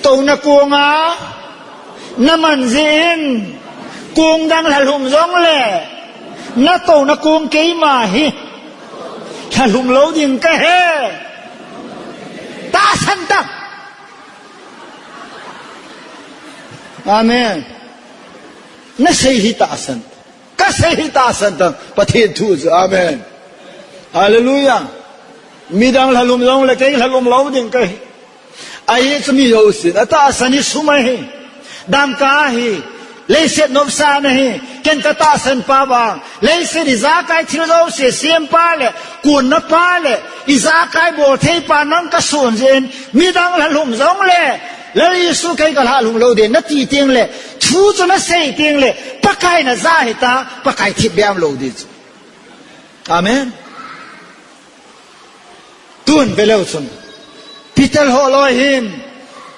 Touna kong a. Na man jin, kong dang lhalhum jong le, na touna kong keima hi, lhalhum lou ding ka he. Tahsan ta. Amen. Nasei hi tahsan. Kasei hi tahsan tang. Pathen thu chu. Amen. Hallelujah. Midang lhalum jong le kei lhalum lou ding kahi. Ahi chu mi jousen atahsan hi sum ahi. Damka ahi. Leiset nopsahna ahi. Ken katahsan pau vang. Leiset ijakai thil jouse sempa le, kunna pa le, ijakai bolthei pa nang kasun jeh in, midang lhalum jong le, Lal Jesu kei kalhalum lou ding nati teng le, thu chu nasei teng le, Pakai naja hita, Pakai thipbeh aum lou ding chu. Amen. Tun veleu chun. Peter ho loi hin.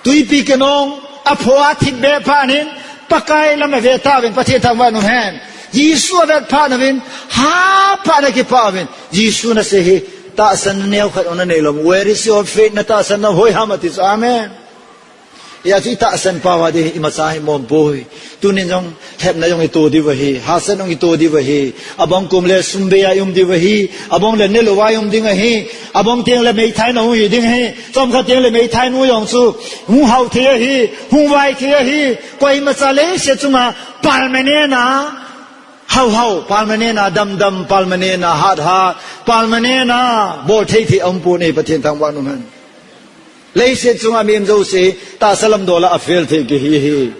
Tuipi kinong aphoa thipbeh phat in. Pakai lam ave tauvin Pathen thangvah in umhen. Jesu avet phat uvin. Haphat in akipah uvin. Jesu nasei hi. Tahsan neokhat jong nanei lou. Where is your faith? Natahsan na hoiham ati chu. Amen. Hijeh chun itahsan pau a ding imacha hi mong poi. Tunin jong lhepna jong ito diu ahi, hahsatna jong ito diu ahi. Abang kum le sum bei a i um diu ahi. Abang le nelou a i um ding ahi. Abang teng le meithai na hung hi ding ahi. Chomkhat teng le meithai nu jong chu hung hao thei ahi, hung vai thei ahi. Koimacha leiset chunga permanent a hao hao, permanent a dam dam, permanent a hat hat, permanent a bol thei thei aum poi, Pathen thangvah in umhen. Leiset chunga mi um jouse, tahsa lam dola a fail thei kihi hi.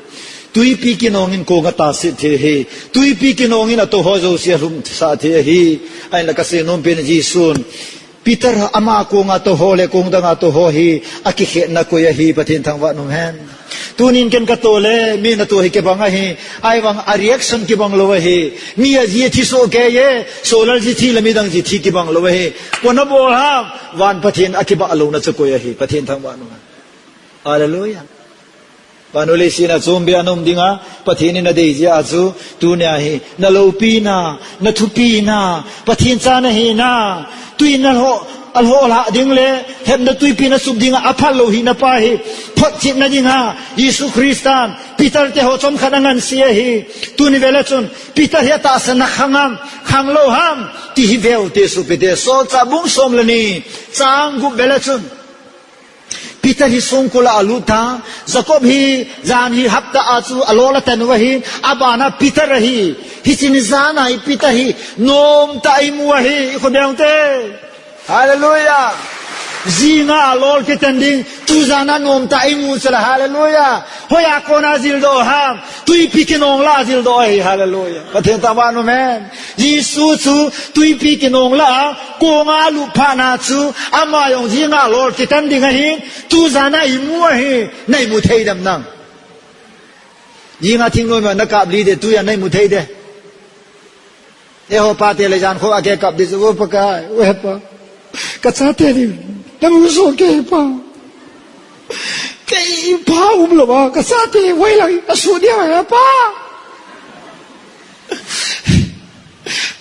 Tuipi kinong in kong atahsit thei hi. Tuipi kinong in ato ho jouse alhumsah thei hi. Ahinla kasei nom pen Jesun. Peter ama kong ato ho le kong dang ato ho hi. Akikhetna koi ahi Pathen thangvah in umhen. Tunin ken kato le, mi nato hi kibang ahi. Ahivang a reaction kibang lou ahi. Mi aji athi soh kei e. Solal ji thi le midang ji thi kibang lou ahi. Koi nabol ham. Van Pathen akibah louna chu koi ahi, Pathen thangvah in um. Hallelujah. Vannoi leiset a chombe a na um dinga, Pathen in nadei jeh a chu, tunia hi, naloupina, nathupina, Pathen cha nahina, tuin nalhoh, alhoh lhah ding le, lhepna tuipi nasup dinga, aphat lou hina pa hi, photchetna dinga, Jesu Christan, Peter te ho chomkhat angansei ahi, tuni vele chun, Peter hi atahsan a khang am, khang lou ham, ti hi veu te sopite, Solchah bung som le ni, chang gup vele chun. Peter hi songkul a alut ta, Jacob hi jan hi hapta a chu alol atan u ahi, abana Peter ahi, hiche ni jan a hi Peter hi, nomtah a imu ahi, ikho beng te. Hallelujah. Jinga alol kitan ding, tujan a nomtah a imu chula, hallelujah. Hoiya kona jildoh ham, tuipi kinong lah a jildoh ahi, hallelujah. Pathen thangvah in umhen. Jesu chu tuipi kinong lah a, konga alut phat na chu, ama jong jinga alol kitan ding ahi, tujan a imu ahi, na imu thei dem nang. Jinga thingnoi ma nakap lih de, tujan na imu thei de. Eiho pate le jan kho a kei kap di chu, O Pakai, O Hepa. Kachate ding, namu soh kei Pa. Kei Pa umlou a, kachate, hoilang, asu dia Pa.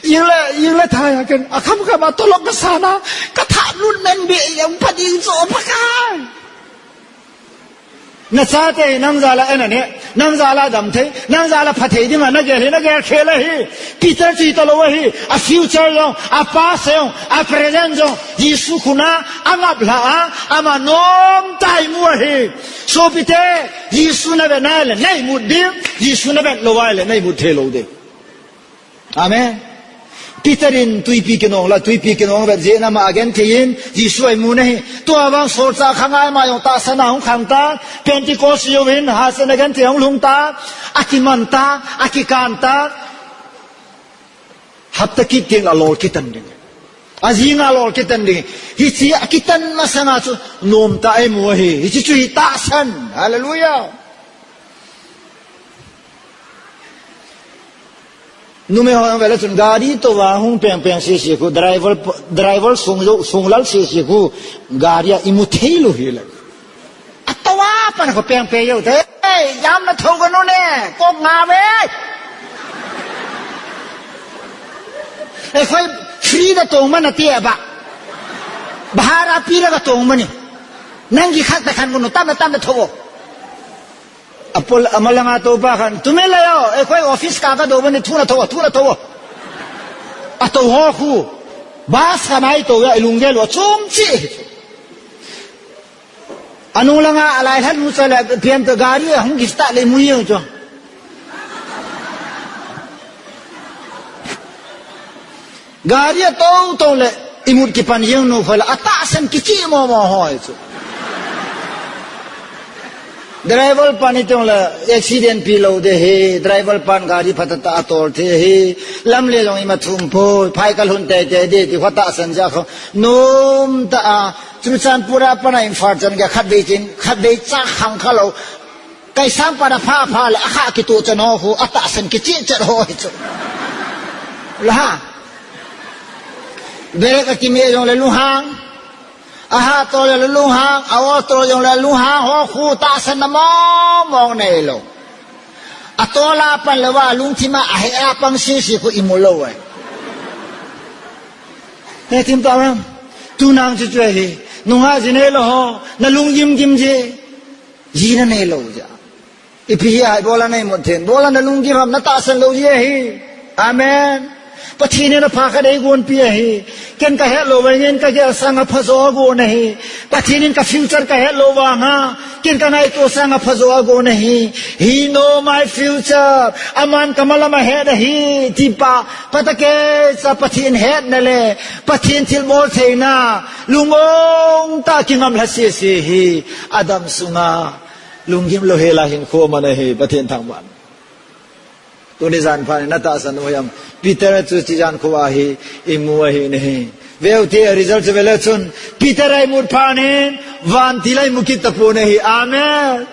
Jingle, jingle thai a ken, akham kham a tolop kasan a, katha lut men be, yang pa ding chu, Pakai. Nachate nang jal a ana ne, nang jal a dam thei, nang jal a pha thei dinga nagel hi, nagel khel ahi. Peter chu hitalou ahi, a future jong, a past jong, a present jong, Jesu khut a angap lhah a, ama nomtah a imu ahi. Sopite, Jesu navet nai le, na imut ding, Jesu navet lou vai le, na imut thei lou ding. Amen. Peter in tuipi kinong lah, tuipi kinong vet jeh in ama agenthei in, Jesu a imu na hi. Tua vang solchah khang a ama jong tahsan a hung khang tan, Pentecost jouvin, hahsatna genthei hung lhung tan, akiman tan, akikan tan. Hapta kit teng le alol kitan ding. Ajing a alol kitan ding. Hiche akitan masang a chu nomtah a imu ahi. Hiche chu hi tahsan. Hallelujah. Numei ho vele chun gari tou a hung peng peng sese khu, driver, driver sung jou, sung lal sese khu, gari a imu thei lou hile. Atou a pat khu peng peng jou te. Ei, jam na thou ka nu ne, kok nga ve. Ei, khoi free da tong ma na ti ba. Bahar a pi da ka tong ma ni. Nang ki khat da khan ko nu tam na tam da thou. Apol, amalanga tou pa khan, "Tumile yo, eikhoi office ka ka dou bani, thuna thou, thuna thou." Atou ho khu, bus kha nai tou ya, ilung gel wa chom chi. Anung langa alai lhan nu chu le pian to gari a hung kista le mu yeu chu. Gari a to to le imut kipan yeu nu kho le atahsan kichi mo mo hoi chu. Driver pan itong le accident pi lo de hi, driver pan gari phatata atol the hi, lam le long ima thum po, phai kal hun te te de ti khata san ja kho. Nom ta a, Churachandpur a pana Imphal chan ga khat vei chin, khat vei cha khang kha lo. Kai sang pana pha pha le akha kitu chan ho khu, atahsan kichi chan ho hi chu. La ha. Bere ka kimi jong le lunghang. Aha to le lunghang, awo to jong le lunghang, ho khu tahsan na mong mong nei lo. Atola pan le wa lungthima ahe a pang si si khu imu lo ai. He thim ta ram. Tu nang chu chu hi. Nunga ji nei lo ho, na lung gim gim ji. Ji na nei lo ja. Ipi hi ai bola nei mut then. Bola na lung gim ham na tahsan lo ji hi. Amen. Pathen in apha khat eigon pi ahi. Ken ka het lou vangin ka gel sang apha jo agon ahi. Pathen in ka future ka het lou vanga. Ken ka ngaito sang apha jo agon ahi. He know my future. Aman ka malam ahet ahi. Ti pa. Patake cha Pathen hetna le. Pathen thilbol theina. Lungong ta kingam lha sese hi. Adam sunga. Lunggim lou hela hinkho aman ahi. Pathen thangvah. Tuni jan phat in na tahsan u hiam. Peter chu chi jan khu ahi, imu ahi nahi. Veu ti result chu vele chun. Peter a imut phat in, vantil a imu kit tapon ahi. Amen.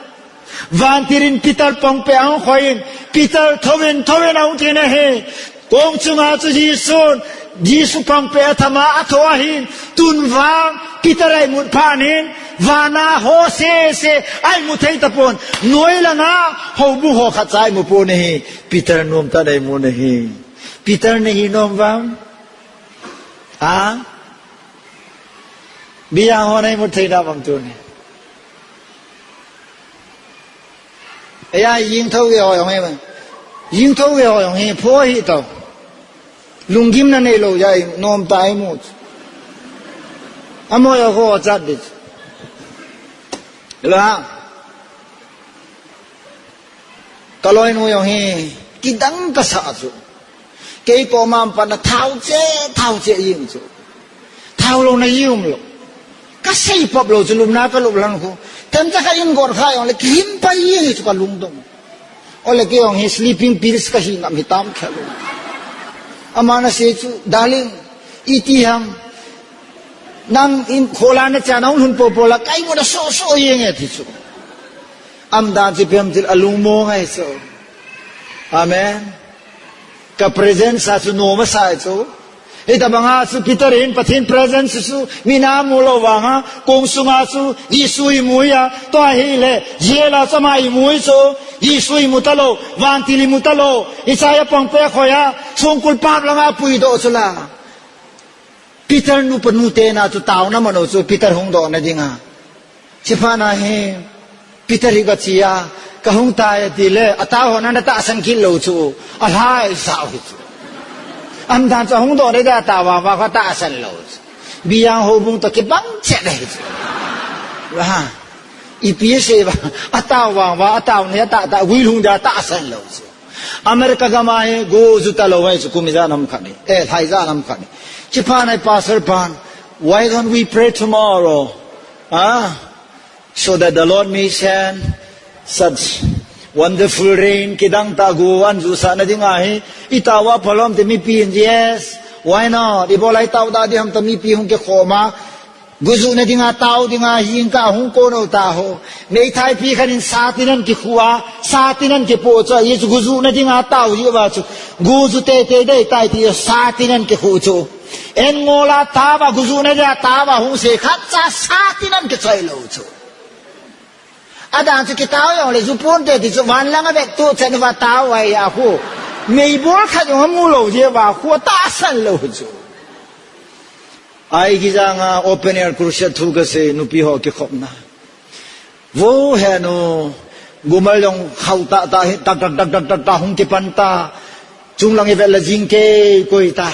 Vantil in Peter pangpeh a hung khoi in, Peter thouvin, thouvin a hung ti nahi. Kong chunga chu Jesun, Jesu pangpeh a thama a tho ahin, tun vang, Peter a imut phat in, vana ho sese, a imu thei tapon, noi langa, houbung ho khat cha imu pon ahi, Peter nom ta a imu nahi. Peter nahi nom vang? Ha? Bia ho na imu thei da vang tuni. Eya, jing tho ge ho jong hi. Jing tho ge ho jong hi, pho hi tau. Lunggimna nei lou ja i, nom ta imu. Amo ya ho chat dit. La. Ka loinu jong hi, kidang kasa chu. Kei koma um pan a thao che, thao che jing chu. Thao lou na jing um lou. Ka sei pop lou chu lupna ka lup lang khu. Themcha khat in gor kha jong le kihim pai jing chu ka lungdong. Ole kei jong hi sleeping pills ka hi ngam hitam khe lou. Ama na sei chu, darling, iti ham. Nang in khola na cha na hung lhun popo la, ka imut a so so jing e ti chu. Aman dan chu ipi ham tile alungmong ahi chu. Amen. Ka presence a chu nom asah chu. Hitabanga chu Peter in Pathen presence chu mi na mu lou vanga, kong sunga chu Jesu imu a, tua hile, jail a chu ama imu chu, Jesu imu talou, vantil imu talou, Isaiah pangpeh khoi a, songkul pam langa puidoh chu la. Peter nupa nute na chu taona mano chu Peter hungdoh na dinga. Chiphat na hi Peter hi ka chi a, ka hung tai ati le, atao ho na na tahsan kit lou chu, alhai sao hi chu. Aman dan chu hungdoh na dia tao vang vang ka tahsan lou chu. Biang houbung to kibang chet ahi chu. Wa, ipi sei vang, atao vang vang, atao ne ta ta, guilhung dia tahsan lou chu. America gam a hi go ju talou ahi chu kum ijat ham khat ni. Eh, lhai ijat ham khat ni. Chiphat na hi pastor pan, "Why don't we pray tomorrow? Ah, so that the Lord may send such wonderful rain," kidang ta go an jusah na ding ahi. I tao a phalom te mipi in, "Yes, why not? Ibola i tao da di ham?" ta mipi hung kikhom a. Gujuh na dinga tao dinga jingkah hung kon u ta ho. Meithai pi khat in sa tin an kikhu a, sa tin an kipoh chu, hichu gujuh na dinga tao ji uva chu. Gujuh tete dei tai ti sa tin an kikhu chu. En ngol a tao va gujuh na dinga tao va hung se khat cha sa tin an kichoi lou chu. Adang chu kitao jong le ju ponte ti chu van langa vek tu chen uva tao vai a khu. Meibol khat jong amu lou ji uva khu tahsan lou chu. Ai kijang a open air crusade thu ka sei nupi ho kikhopna. Vo he nu, gumal jong khau ta ta hi, tak tak tak tak tak ta hung kipan ta. Chunglang i vet la jing kei koi ta.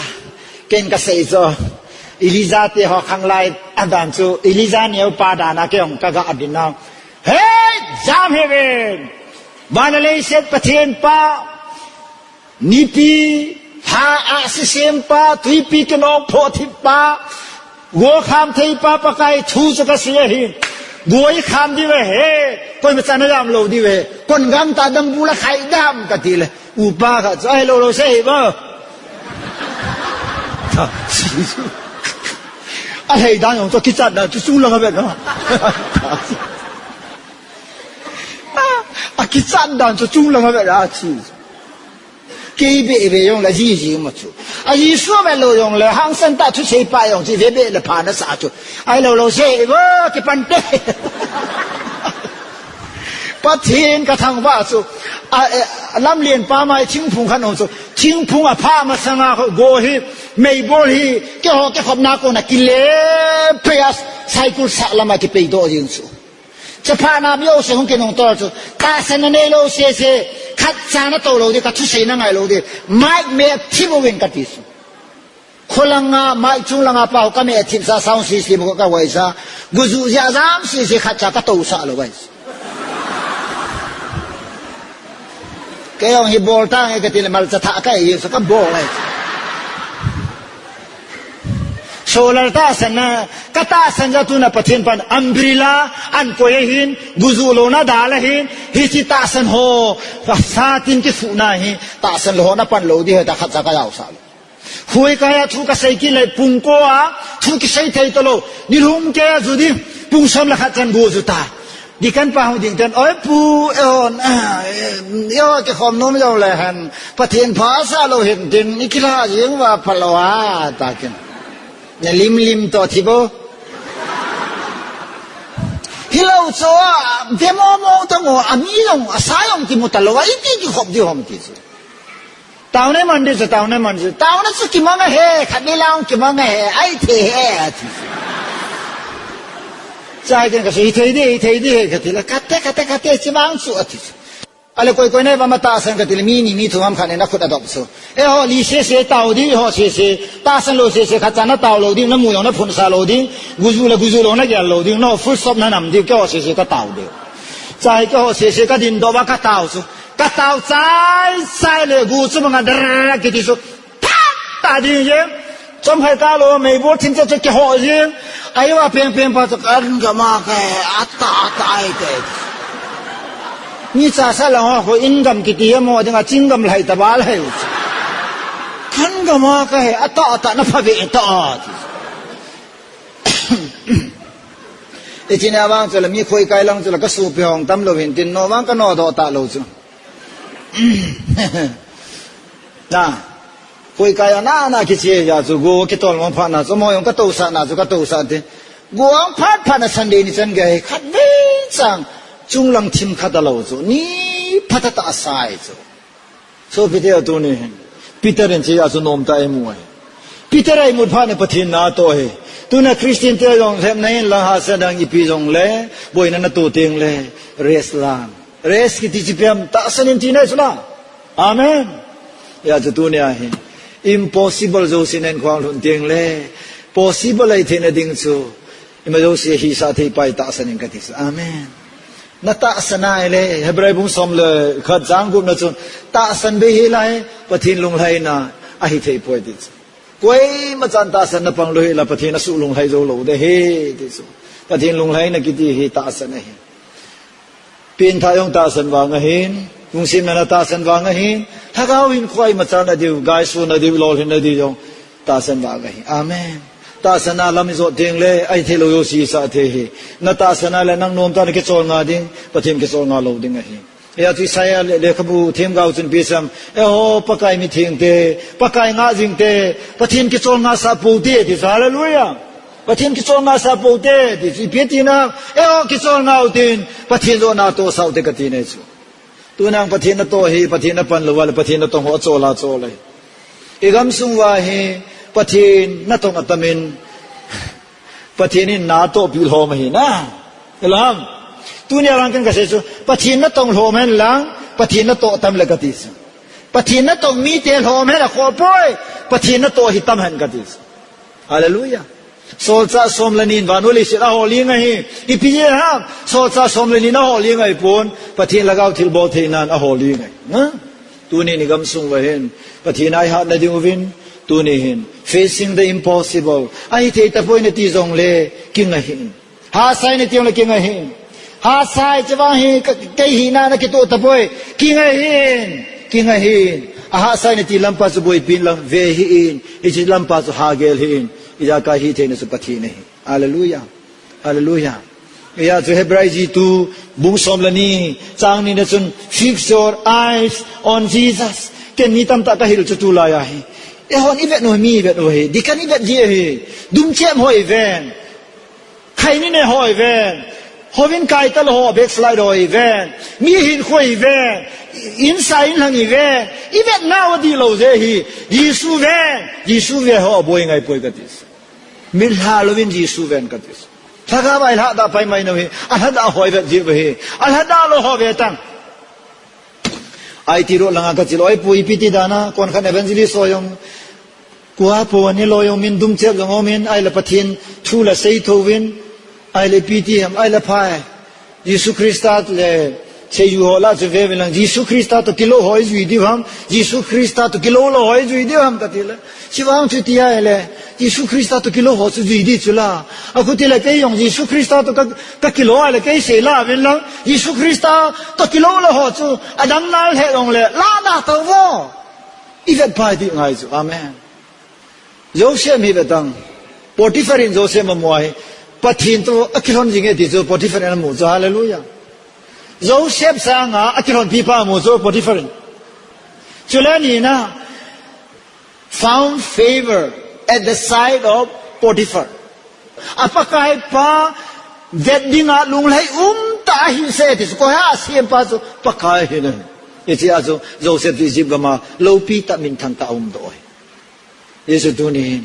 Ken ka sei chu. Elijah te ho khanglai adan chu, Elijah neo pa dan a kei jong kaga adin nau. Hey, jam he ve. Van le leiset Pathen pa, nipi, ha a sisem pa, twipi kinong phoh thip pa, go kham thei pa, Pakai thu chu kasei ahi. Go i kham diu ve he, koima chan a jam lou diu ve. Kon gam ta dam bu la khai dam kati le. Upa kha chu, "Ahilou lou sei hi ba." Alhai dan jong chu kichat dan chu chung lang a vet na. Akichat dan chu chung lang a vet a chi. Kei be be jong la ji ji ma chu. A ji su be lou jong le hangsan ta thusei pa jong chi ve be le pha na sa chu. Ahilou lou sei hi ba kipan te. Pathen ka thangvah chu, a, e, lamlen pa mai thingphung khat um chu, thingphung a pha masanga go hi, meibol hi, keiho kikhopna kona kile pei a, cycle sah lama kipei doh jing chu. Chaphat na mi o se hung kinung tol chu, tahsan na neilou sese, khat cha na tou lou di, ka thusei na ngai lou di, mic me thim uvin kati chu. Kholanga, mic chung langa pa ho ka me thip sa, sound system ho ka huai sa. Guju jia jam sese khat cha ka tou sa lou vai. Kei jong hi bol tang e kati le malcha tha ka e sa ka bol e. Solar tahsan na, ka tahsan ja tu na Pathen pan umbrella an koi ahin, guju louna dal ahin, hichi tahsan ho, sa tin kisu na hi, tahsan lou ho na pan lou di ho ta khat cha ka jao sa lou. Khoikai a thu kasei kit le pung ko a, thu kisei thei talou. Nilhum kei a ju di, pung som le khat chan go ju ta. Deacon pa hung ding ten, "Oi pu, eihon, ah, eh, eiho kikhom nom jong le hen, Pathen pha sa lou hin tin, i kila jing uva phalou a," ta kin. Na lim lim to thi bo. Hilou chu, ve mo mo to mo, a mi jong, a sa jong kimu talou a, iti kikhop di hom ti chu. Taona man di chu, taona man di chu. Taona chu kimang ahi, khat ni lang kimang ahi, ahi thei e, ati. Chai ken kasei, "Hi thei di, hi thei di," kati le, "Kate, kate, kate, chimang chu," ati chu. Ale koi koi nai va ma tahsan kati le, mi ni mi thum ham khat nei na khut adop chu. Eiho li sese tao di, eiho sese, tahsan lou sese, khat cha na tao lou di, na mu jong na phun sa lou di, guju le guju lou na gel lou di, no full stop na nam di, keiho sese ka tao di. Chai keiho sese ka din doh va ka tao chu. Ka tao chai chai le gu chu manga dar kiti chu. Phat ta ding jeng. Chom khai ka lou, meibol thim cha chu kiho jeng. Ai va peng peng pa chu kan gam a ka he, ata, ata ai te. Ni cha sa la ho, ho in gam kiti he mo ding a ching gam lai ta ba lai. Kan gam a ka he, ata, ata na pha ve ta. Ichi na vang chu la mi khoikai lang chu la ka supi hong tam lou hin tin no vang ka no doh ta lou chu. Na, khoikai a na, na kiche ja chu go kitol mong phat na chu mo jong ka tou sa na chu ka tou sa te. Go ang phat phat na Sunday ni chan gei khat vei chang chung lang thim khat a lou chu. Ni phat a ta sai chu. Sopite a tuni hin. Peter in chi a chu nom ta imu ai. Peter a imut phat ni Pathen na toh hi. Tuna Christian te jong lhep na hin lang hahsa dang ipi jong le, boina na to teng le, rest lang. Rest kiti chi piam, tahsan in ti nai chu la. Amen. Ya chu tuni a hi. Impossible jouse na in khwang lhun teng le, possible ai thei na ding chu. Ima jouse hisah thei pai tahsan in kati chu. Amen. Na tahsan a ile, Hebrai bung som le khat chang gup na chun, tahsan be hi lai, Pathen lunglhaina, ahi thei poi ti chu. Koima chan tahsan na pang lou hi la, Pathen a su lunglhai jou lou de hi, ti chu. Pathen lunglhaina kiti hi tahsan ahi. Pengthah jong tahsan vang ahin, lungsim na na tahsan vang ahin, lhagao hin khoi ma chan na diu, gai su na diu, lol hin na diu jong tahsan vang ahi. Amen. Tahsan a lam i jot teng le, ahi thei lou jouse sa thei hi. Na tahsan a le nang nom ta na kichol nga ding, Pathen kichol nga lou ding ahi. Ya chu Isaiah le, lekhabu themgao chun ipi asei em, eiho, Pakai mi theng te, Pakai ngah jing te, Pathen kichol nga sah pou te, ti chu, hallelujah. Pathen kichol nga sah pou te, ti chu, ipi ti na, eiho, kichol nga u tin, Pathen jot na toh sah u te kati nai chu. Tuna Pathen na toh hi, Pathen na pan lou a le, Pathen na tong ho chol a chol ahi. I gam sung uva hi, Pathen na tong atam in, Pathen in na toh pi lhom ahi na. Lam. Tuni a lang ken ka sei chu, Pathen na tong lhom hen lang, Pathen na toh tam le kati chu. Pathen na tong mite lhom hen a khoh poi, Pathen na toh hi tam hen kati chu. Hallelujah. Solchah som le ni in vannoi leiset ahol ding ahi. Ipi jeh ham? Solchah som le ni in ahol ding ahipon, Pathen Lhagao thilbol theinan ahol ding ahi. Na? Tunin igamsung uva hin Pathen a ihatna diuvin, tuni hin facing the impossible. Ahithei tapoi nati jongle, kingai hih in. Hahsa in nati jongle kingai hih in. Hahsa in, hiche vang hi ka, kei hina nakitoh tapoi. Kingai hih in. Kingai hih in. Ahahsa in nati lampa chu boipi in lang ve hih in. Hiche lampa chu hagel hih in. Ijakai hitheina chu Pathen ahi. Hallelujah. Hallelujah. Hijeh chun Hebrai jitu bung som le ni, chang ni na chun, "Fix your eyes on Jesus." Ken mi tamtah kahil chu tulai ahi. Eihon ivet u hi, mi ivet u hi. Deacon ivet ji ahi. Dumchem ho iven. Khaini ne ho iven. Houin kaitalou ho, backslider ho iven. Mi hinkho iven. Insa inlhang iven. Ivetnau adihlou jeh hi. Jesu ven. Jesu ve ho aboi ngaipoi kati. Mitlha louvin Jesu ven kati. Lhagao a ilhadah pai mai nau hi, alhadah ho ivet jiu hi, alhadah lou ho ve tan. I T road langa kachil, oi pu, ipi ti dan a, konkhat evangelist ho jong, kua po ani lou jong, min dumchet jong umin, ahile Pathen thu la seithouvin, ahile ipi ti ham, ahile phai. Jesu Christa le seiju ho lah chu veuvin lang, Jesu Christa toh kilou ho ijui diu ham, Jesu Christa toh kilou lou ho ijui diu ham kati le. Hiche vang chu iti ahile, Jesu Christa toh kilou ho chu jui di chu la. Akhuti le kei jong Jesu Christa toh ka, kakilou ahile kei sei la uvin lang, Jesu Christa toh kilou lou ho chu adang nal he jongle, la da tauvo. Ivet pai ti ngai chu. Amen. Joseph hi ve tan. Potiphar in Joseph amu ahi. Pathen toh akilhon jing e ti chu Potiphar in amu chu. Hallelujah. Joseph sanga akilhonpi pa amu chu Potiphar in. Chule ni na, found favor at the sight of Potiphar. A Pakai pa vet dinga lunglhai umtah ahi se ti chu. Koi ham asempa chu? Pakai ahi na. Hiche a chu Joseph chu Egypt gam a loupi tah, minthang tah a umdoh ahi. Hichu tunin,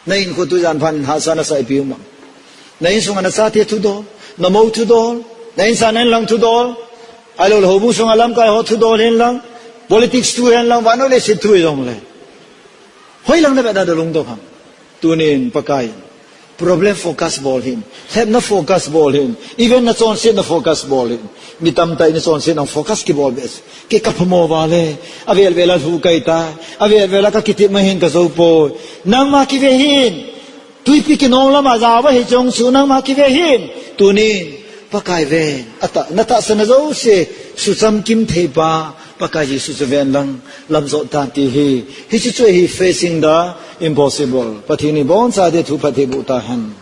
na hinkho tujan phat in hahsa nasa ipi um am? Na insunga nachate thudol, namou thudol, na insa na inlhang thudol, ahilou le houbung sunga lamkai ho thudol hen lang, politics thu hen lang, vannoi leiset thu hijongle, hoilang navet a nalungdong ham? Tunin Pakai in problem focus bol hih in, lhepna focus bol hih in, even nachonsetna focus bol hih in. Mi tamtah in nachonsetna focus kibol beh. Kei kaphamo uva le, avel vel a lhu kahi tai, avel vel a kakitepna hin kajou poi. Nangma kive hih in. Twipi kinong lama jao ahi jong chu nangma kive hih in. Tunin Pakai ven. Atah, natahsanna jouse suchamkim theipa Pakai Jesu chu ven lang, lamjot tan ti hi. Hiche chu ahi, facing the impossible. Pathen in ibonchauva thu phatthei boh tahen.